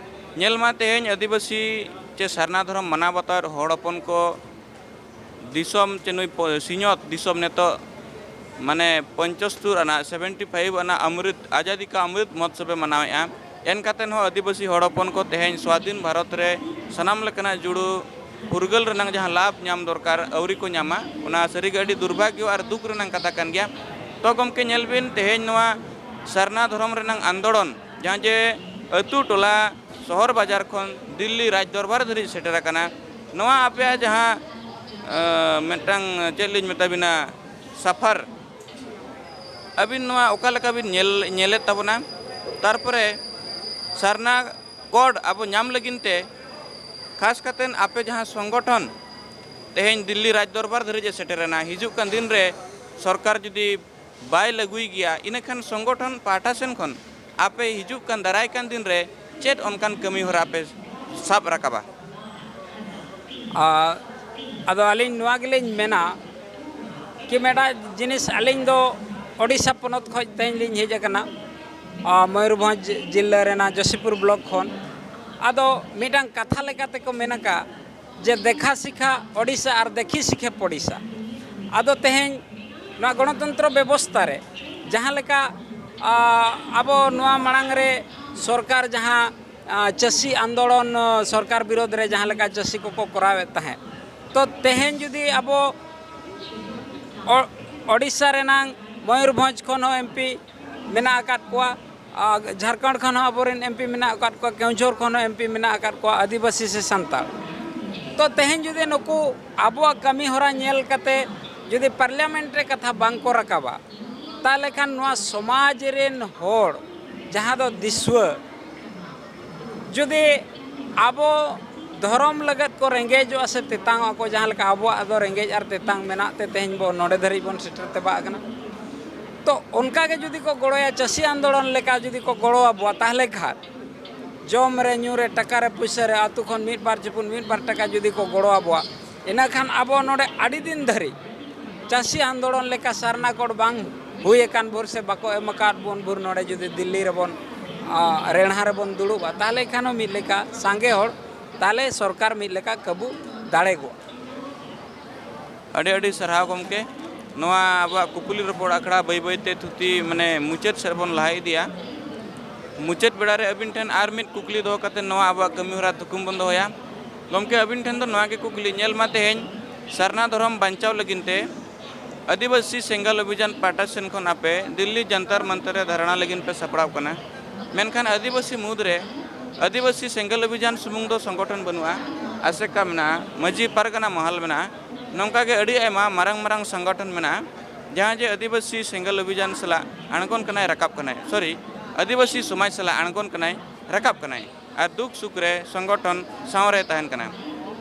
ᱧᱮᱞ ᱢᱟ, ᱛᱮᱦᱮᱧ ᱟᱹᱫᱤᱵᱟᱹᱥᱤ ᱪᱮ ᱥᱟᱨᱱᱟ ᱫᱷᱚᱨᱚᱢ ᱢᱟᱱᱟᱣ ᱵᱟᱛᱟᱣ ᱦᱚᱲ ᱦᱚᱯᱚᱱ ᱠᱚ ᱫᱤᱥᱚᱢ ᱪᱮ ᱱᱩᱭ ᱯᱚ-, ᱥᱤᱧᱚᱛ ᱫᱤᱥᱚᱢ ᱱᱤᱛᱚᱜ ᱢᱟᱱᱮ ᱯᱚᱧᱪᱚᱥᱛᱩᱨ ᱟᱱᱟᱜ, ᱥᱮᱵᱷᱮᱱᱴᱤ ᱯᱷᱟᱭᱤᱵᱷ ᱟᱱᱟᱜ ᱟᱢᱨᱤᱛ, ᱟᱡᱟᱫᱤ ᱠᱟ ᱟᱢᱨᱤᱛ ᱢᱚᱦᱚᱛᱥᱚᱵ ᱮ ᱢᱟᱱᱟᱣᱮᱫᱼᱟ᱾ ᱮᱱ ᱠᱟᱛᱮ ᱦᱚᱸ ᱟᱹᱫᱤᱵᱟᱹᱥᱤ ᱦᱚᱲ ᱦᱚᱯᱚᱱ ᱠᱚ ᱛᱮᱦᱮᱧ ᱥᱣᱟᱫᱷᱤᱱ ᱵᱷᱟᱨᱚᱛ ᱨᱮ ᱥᱟᱱᱟᱢ ᱞᱮᱠᱟᱱᱟᱜ ᱡᱩᱲᱩ ᱯᱷᱩᱨᱜᱟᱹᱞ ᱨᱮᱱᱟᱜ ᱡᱟᱦᱟᱸ ᱞᱟᱵᱷ ᱧᱟᱢ ᱫᱚᱨᱠᱟᱨ, ᱟᱹᱣᱨᱤ ᱠᱚ ᱧᱟᱢᱟ᱾ ᱚᱱᱟ ᱥᱟᱹᱨᱤᱜᱮ ᱟᱹᱰᱤ ᱫᱩᱨᱵᱷᱟᱜᱽᱭᱚ ᱟᱨ ᱫᱩᱠ ᱨᱮᱱᱟᱜ ᱠᱟᱛᱷᱟ ᱠᱟᱱ ᱜᱮᱭᱟ᱾ ᱛᱚ ᱜᱚᱢᱠᱮ, ᱧᱮᱞ ᱵᱤᱱ, ᱛᱮᱦᱮᱧ ᱱᱚᱣᱟ ᱥᱟᱨᱱᱟ ᱫᱷᱚᱨᱚᱢ ᱨᱮᱱᱟᱜ ᱟᱱᱫᱳᱞᱚᱱ, ᱡᱟᱦᱟᱸ ᱡᱮ ᱟᱹᱛᱩ ᱴᱚᱞᱟ ᱥᱚᱦᱚᱨ ᱵᱟᱡᱟᱨ ᱠᱷᱚᱱ ᱫᱤᱞᱞᱤ ᱨᱟᱡᱽ ᱫᱚᱨᱵᱟᱨ ᱫᱷᱟᱹᱨᱤᱡ ᱥᱮᱴᱮᱨ ᱟᱠᱟᱱᱟ, ᱱᱚᱣᱟ ᱟᱯᱮᱭᱟᱜ ᱡᱟᱦᱟᱸ, ᱟᱸ, ᱢᱤᱫᱴᱟᱝ, ᱪᱮᱫ ᱞᱤᱧ ᱢᱮᱛᱟ ᱵᱤᱱᱟ, ᱥᱟᱯᱷᱟᱨ, ᱟᱹᱵᱤᱱ ᱱᱚᱣᱟ ᱚᱠᱟ ᱞᱮᱠᱟ ᱵᱤᱱ ᱧᱮᱞ, ᱧᱮᱞᱮᱫ ᱛᱟᱵᱚᱱᱟ? ᱛᱟᱨᱯᱚᱨᱮ ᱥᱟᱨᱱᱟ ᱠᱳᱰ ᱟᱵᱚ ᱧᱟᱢ ᱞᱟᱹᱜᱤᱫ ᱛᱮ, ᱠᱷᱟᱥ ᱠᱟᱛᱮ ᱟᱯᱮ ᱡᱟᱦᱟᱸ ᱥᱚᱝᱜᱚᱴᱷᱚᱱ ᱛᱮᱦᱮᱧ ᱫᱤᱞᱞᱤ ᱨᱟᱡᱽ ᱫᱚᱨᱵᱟᱨ ᱫᱷᱟᱹᱨᱤᱡ ᱮ ᱥᱮᱴᱮᱨᱮᱱᱟ, ᱦᱤᱡᱩᱜ ᱠᱟᱱ ᱫᱤᱱ ᱨᱮ ᱥᱚᱨᱠᱟᱨ ᱡᱩᱫᱤ ᱵᱟᱭ ᱞᱟᱹᱜᱩᱭ ᱜᱮᱭᱟ, ᱤᱱᱟᱹᱠᱷᱟᱱ ᱥᱚᱝᱜᱚᱴᱷᱚᱱ ᱯᱟᱦᱴᱟ ᱥᱮᱱ ᱠᱷᱚᱱ ᱟᱯᱮ ᱦᱤᱡᱩᱜ ᱠᱟᱱ ᱫᱟᱨᱟᱭ ᱠᱟᱱ ᱫᱤᱱ ᱨᱮ ᱪᱮᱫ ᱚᱱᱠᱟᱱ ᱠᱟᱹᱢᱤ ᱦᱚᱨᱟ ᱯᱮ ᱥᱟᱵ ᱨᱟᱠᱟᱵᱟ? ᱟᱨ ᱟᱫᱚ ᱟᱹᱞᱤᱧ ᱱᱚᱣᱟ ᱜᱮᱞᱤᱧ ᱢᱮᱱᱟ ᱠᱤ ᱢᱤᱫᱴᱟᱝ ᱡᱤᱱᱤᱥ, ᱟᱹᱞᱤᱧ ᱫᱚ ᱳᱰᱤᱥᱟ ᱯᱚᱱᱚᱛ ᱠᱷᱚᱱ ᱛᱮᱦᱮᱧ ᱞᱤᱧ ᱦᱮᱡ ᱟᱠᱟᱱᱟ, ᱟᱨ ᱢᱚᱭᱩᱨᱵᱷᱚᱸᱡᱽ ᱡᱤᱞᱟᱹ ᱨᱮᱱᱟᱜ ᱡᱚᱥᱤᱯᱩᱨ ᱵᱞᱚᱠ ᱠᱷᱚᱱ᱾ ᱟᱫᱚ ᱢᱤᱫᱴᱟᱝ ᱠᱟᱛᱷᱟ ᱞᱮᱠᱟ ᱛᱮᱠᱚ ᱢᱮᱱ ᱟᱠᱟᱫ ᱡᱮ ᱫᱮᱠᱷᱟ ᱥᱤᱠᱷᱟ ᱳᱰᱤᱥᱟ ᱟᱨ ᱫᱮᱠᱷᱤ ᱥᱤᱠᱷᱮ ᱯᱳᱰᱤᱥᱟ᱾ ᱟᱫᱚ ᱛᱮᱦᱮᱧ ᱱᱚᱣᱟ ᱜᱚᱱᱚᱛᱚᱱᱛᱨᱚ ᱵᱮᱵᱚᱥᱛᱷᱟ ᱨᱮ ᱡᱟᱦᱟᱸ ᱞᱮᱠᱟ, ᱟ, ᱟᱵᱚ ᱱᱚᱣᱟ ᱢᱟᱲᱟᱝ ᱨᱮ ᱥᱚᱨᱠᱟᱨ ᱡᱟᱦᱟᱸ, ᱟ, ᱪᱟᱹᱥᱤ ᱟᱱᱫᱳᱞᱚᱱ, ᱟ, ᱥᱚᱨᱠᱟᱨ ᱵᱤᱨᱳᱫᱷ ᱨᱮ ᱡᱟᱦᱟᱸ ᱞᱮᱠᱟ ᱪᱟᱹᱥᱤ ᱠᱚᱠᱚ ᱠᱚᱨᱟᱣᱮᱫ ᱛᱟᱦᱮᱸᱫ, ᱛᱚ ᱛᱮᱦᱮᱧ ᱡᱩᱫᱤ ᱟᱵᱚ ᱳ-, ᱳᱰᱤᱥᱟ ᱨᱮᱱᱟᱝ ᱢᱚᱭᱩᱨᱵᱷᱚᱸᱡᱽ ᱠᱷᱚᱱ ᱦᱚᱸ ᱮᱢ ᱯᱤ ᱢᱮᱱᱟᱜ ᱟᱠᱟᱫ ᱠᱚᱣᱟ, ᱟᱨ ᱡᱷᱟᱲᱠᱷᱚᱸᱰ ᱠᱷᱚᱱ ᱦᱚᱸ ᱟᱵᱚᱨᱮᱱ ᱮᱢ ᱯᱤ ᱢᱮᱱᱟᱜ ᱟᱠᱟᱫ ᱠᱚᱣᱟ, ᱠᱮᱣᱡᱷᱚᱨ ᱠᱷᱚᱱ ᱦᱚᱸ ᱮᱢ ᱯᱤ ᱢᱮᱱᱟᱜ ᱟᱠᱟᱫ ᱠᱚᱣᱟ, ᱟᱹᱫᱤᱵᱟᱹᱥᱤ ᱥᱮ ᱥᱟᱱᱛᱟᱲ᱾ ᱛᱚ ᱛᱮᱦᱮᱧ ᱡᱩᱫᱤ ᱱᱩᱠᱩ ᱟᱵᱚᱣᱟᱜ ᱠᱟᱹᱢᱤ ᱦᱚᱨᱟ ᱧᱮᱞ ᱠᱟᱛᱮ ᱡᱩᱫᱤ ᱯᱟᱨᱞᱤᱭᱟᱢᱮᱱᱴ ᱨᱮ ᱠᱟᱛᱷᱟ ᱵᱟᱝ ᱠᱚ ᱨᱟᱠᱟᱵᱟ, ᱛᱟᱦᱚᱞᱮ ᱠᱷᱟᱱ ᱱᱚᱣᱟ ᱥᱚᱢᱟᱡᱽ ᱨᱮᱱ ᱦᱚᱲ, ᱡᱟᱦᱟᱸ ᱫᱚ ᱫᱤᱥᱩᱣᱟᱹ, ᱡᱩᱫᱤ ᱟᱵᱚ ᱫᱷᱚᱨᱚᱢ ᱞᱟᱹᱜᱤᱫ ᱠᱚ ᱨᱮᱸᱜᱮᱡᱚᱜᱼᱟ ᱥᱮ ᱛᱮᱛᱟᱝᱚᱜᱼᱟ ᱠᱚ, ᱡᱟᱦᱟᱸ ᱞᱮᱠᱟ ᱟᱵᱚᱣᱟᱜ ᱫᱚ ᱨᱮᱸᱜᱮᱡ ᱟᱨ ᱛᱮᱛᱟᱝ ᱢᱮᱱᱟᱜ ᱛᱮ ᱛᱮᱦᱮᱧ ᱵᱚ ᱱᱚᱰᱮ ᱫᱷᱟᱹᱨᱤᱡ ᱵᱚᱱ ᱥᱮᱴᱮᱨ ᱛᱮᱵᱟᱜ ᱟᱠᱟᱱᱟ᱾ ᱛᱚ ᱚᱱᱠᱟ ᱜᱮ ᱡᱩᱫᱤ ᱠᱚ ᱜᱚᱲᱚᱭᱟ, ᱪᱟᱹᱥᱤ ᱟᱱᱫᱳᱞᱚᱱ ᱞᱮᱠᱟ ᱡᱩᱫᱤ ᱠᱚ ᱜᱚᱲᱚ ᱟᱵᱚᱣᱟ, ᱛᱟᱦᱚᱞᱮ ᱠᱷᱟᱱ ᱡᱚᱢ ᱨᱮ, ᱧᱩ ᱨᱮ, ᱴᱟᱠᱟ ᱨᱮ, ᱯᱩᱭᱥᱟᱹ ᱨᱮ, ᱟᱹᱛᱩ ᱠᱷᱚᱱ ᱢᱤᱫ ᱵᱟᱨ ᱪᱩᱯᱩᱫ, ᱢᱤᱫ ᱵᱟᱨ ᱴᱟᱠᱟ ᱡᱩᱫᱤ ᱠᱚ ᱜᱚᱲᱚ ᱟᱵᱚᱣᱟ, ᱤᱱᱟᱹᱠᱷᱟᱱ ᱟᱵᱚ ᱱᱚᱰᱮ ᱟᱹᱰᱤ ᱫᱤᱱ ᱫᱷᱟᱹᱨᱤᱡ ᱪᱟᱹᱥᱤ ᱟᱱᱫᱳᱞᱚᱱ ᱞᱮᱠᱟ ᱥᱟᱨᱱᱟ ᱠᱳᱰ ᱵᱟᱝ ᱦᱩᱭ ᱟᱠᱟᱱ ᱵᱷᱳᱨ ᱥᱮ ᱵᱟᱠᱚ ᱮᱢ ᱟᱠᱟᱫ ᱵᱚᱱ ᱵᱷᱳᱨ ᱱᱚᱰᱮ ᱡᱩᱫᱤ ᱫᱤᱞᱞᱤ ᱨᱮᱵᱚᱱ, ᱟ, ᱨᱮᱬᱦᱟ ᱨᱮᱵᱚᱱ ᱫᱩᱲᱩᱵᱼᱟ, ᱛᱟᱦᱚᱞᱮ ᱠᱷᱟᱱ ᱦᱚᱸ ᱢᱤᱫ ᱞᱮᱠᱟ ᱥᱟᱸᱜᱮ ᱦᱚᱲ, ᱛᱟᱦᱚᱞᱮ ᱥᱚᱨᱠᱟᱨ ᱢᱤᱫ ᱞᱮᱠᱟ ᱠᱟᱹᱵᱩ ᱫᱟᱲᱮ ᱠᱚᱜᱼᱟ᱾ ᱟᱹᱰᱤ ᱟᱹᱰᱤ ᱥᱟᱨᱦᱟᱣ ᱜᱚᱢᱠᱮ᱾ ᱱᱚᱣᱟ ᱟᱵᱚᱣᱟᱜ ᱠᱩᱠᱞᱤ ᱨᱚᱯᱚᱲ ᱟᱠᱷᱲᱟ ᱵᱟᱹᱭ ᱵᱟᱹᱭᱛᱮ ᱛᱷᱩᱛᱤ, ᱢᱟᱱᱮ, ᱢᱩᱪᱟᱹᱫ ᱥᱮᱫ ᱵᱚᱱ ᱞᱟᱦᱟ ᱤᱫᱤᱭᱟ᱾ ᱢᱩᱪᱟᱹᱫ ᱵᱮᱲᱟ ᱨᱮ ᱟᱹᱵᱤᱱ ᱴᱷᱮᱱ ᱟᱨ ᱢᱤᱫ ᱠᱩᱠᱞᱤ ᱫᱚᱦᱚ ᱠᱟᱛᱮ ᱱᱚᱣᱟ ᱟᱵᱚᱣᱟᱜ ᱠᱟᱹᱢᱤ ᱦᱚᱨᱟ ᱛᱷᱩᱠᱩᱢ ᱵᱚᱱ ᱫᱚᱦᱚᱭᱟ᱾ ᱜᱚᱢᱠᱮ, ᱟᱹᱵᱤᱱ ᱴᱷᱮᱱ ᱫᱚ ᱱᱚᱣᱟ ᱜᱮ ᱠᱩᱠᱞᱤ, ᱧᱮᱞ ᱢᱟ, ᱛᱮᱦᱮᱧ ᱥᱟᱨᱱᱟ ᱫᱷᱚᱨᱚᱢ ᱵᱟᱧᱪᱟᱣ ᱞᱟᱹᱜᱤᱫ ᱛᱮ ᱟᱹᱫᱤᱵᱟᱹᱥᱤ ᱥᱮᱸᱜᱮᱞ ᱚᱵᱷᱤᱡᱟᱱ ᱯᱟᱦᱴᱟ ᱥᱮᱱ ᱠᱷᱚᱱ ᱟᱯᱮ ᱫᱤᱞᱞᱤ ᱡᱚᱱᱛᱚᱨ ᱢᱚᱱᱛᱚᱨ ᱨᱮ ᱫᱷᱟᱨᱱᱟ ᱞᱟᱹᱜᱤᱫ ᱯᱮ ᱥᱟᱯᱲᱟᱣ ᱠᱟᱱᱟ, ᱢᱮᱱᱠᱷᱟᱱ ᱟᱹᱫᱤᱵᱟᱹᱥᱤ ᱢᱩᱫᱽᱨᱮ ᱟᱹᱫᱤᱵᱟᱹᱥᱤ ᱥᱮᱸᱜᱮᱞ ᱚᱵᱷᱤᱡᱟᱱ ᱥᱩᱢᱩᱝ ᱫᱚ ᱥᱚᱝᱜᱚᱴᱷᱚᱱ ᱵᱟᱹᱱᱩᱜᱼᱟ, ᱟᱥᱮᱠᱟ ᱢᱮᱱᱟᱜᱼᱟ, ᱢᱟᱹᱡᱷᱤ ᱯᱟᱨᱜᱟᱱᱟ ᱢᱚᱦᱚᱞ ᱢᱮᱱᱟᱜᱼᱟ, ᱱᱚᱝᱠᱟ ᱜᱮ ᱟᱹᱰᱤ ᱟᱭᱢᱟ ᱢᱟᱨᱟᱝ ᱢᱟᱨᱟᱝ ᱥᱚᱝᱜᱚᱴᱷᱚᱱ ᱢᱮᱱᱟᱜᱼᱟ, ᱡᱟᱦᱟᱸ ᱡᱮ ᱟᱹᱫᱤᱵᱟᱹᱥᱤ ᱥᱮᱸᱜᱮᱞ ᱚᱵᱷᱤᱡᱟᱱ ᱥᱟᱞᱟᱜ ᱟᱬᱜᱚᱱ ᱠᱟᱱᱟᱭ, ᱨᱟᱠᱟᱵ ᱠᱟᱱᱟᱭ, ᱥᱚᱨᱤ, ᱟᱹᱫᱤᱵᱟᱹᱥᱤ ᱥᱚᱢᱟᱡᱽ ᱥᱟᱞᱟᱜ ᱟᱬᱜᱚᱱ ᱠᱟᱱᱟᱭ, ᱨᱟᱠᱟᱵ ᱠᱟᱱᱟᱭ, ᱟᱨ ᱫᱩᱠ ᱥᱩᱠ ᱨᱮ ᱥᱚᱝᱜᱚᱴᱷᱚᱱ ᱥᱟᱶ ᱨᱮ ᱛᱟᱦᱮᱱ ᱠᱟᱱᱟ᱾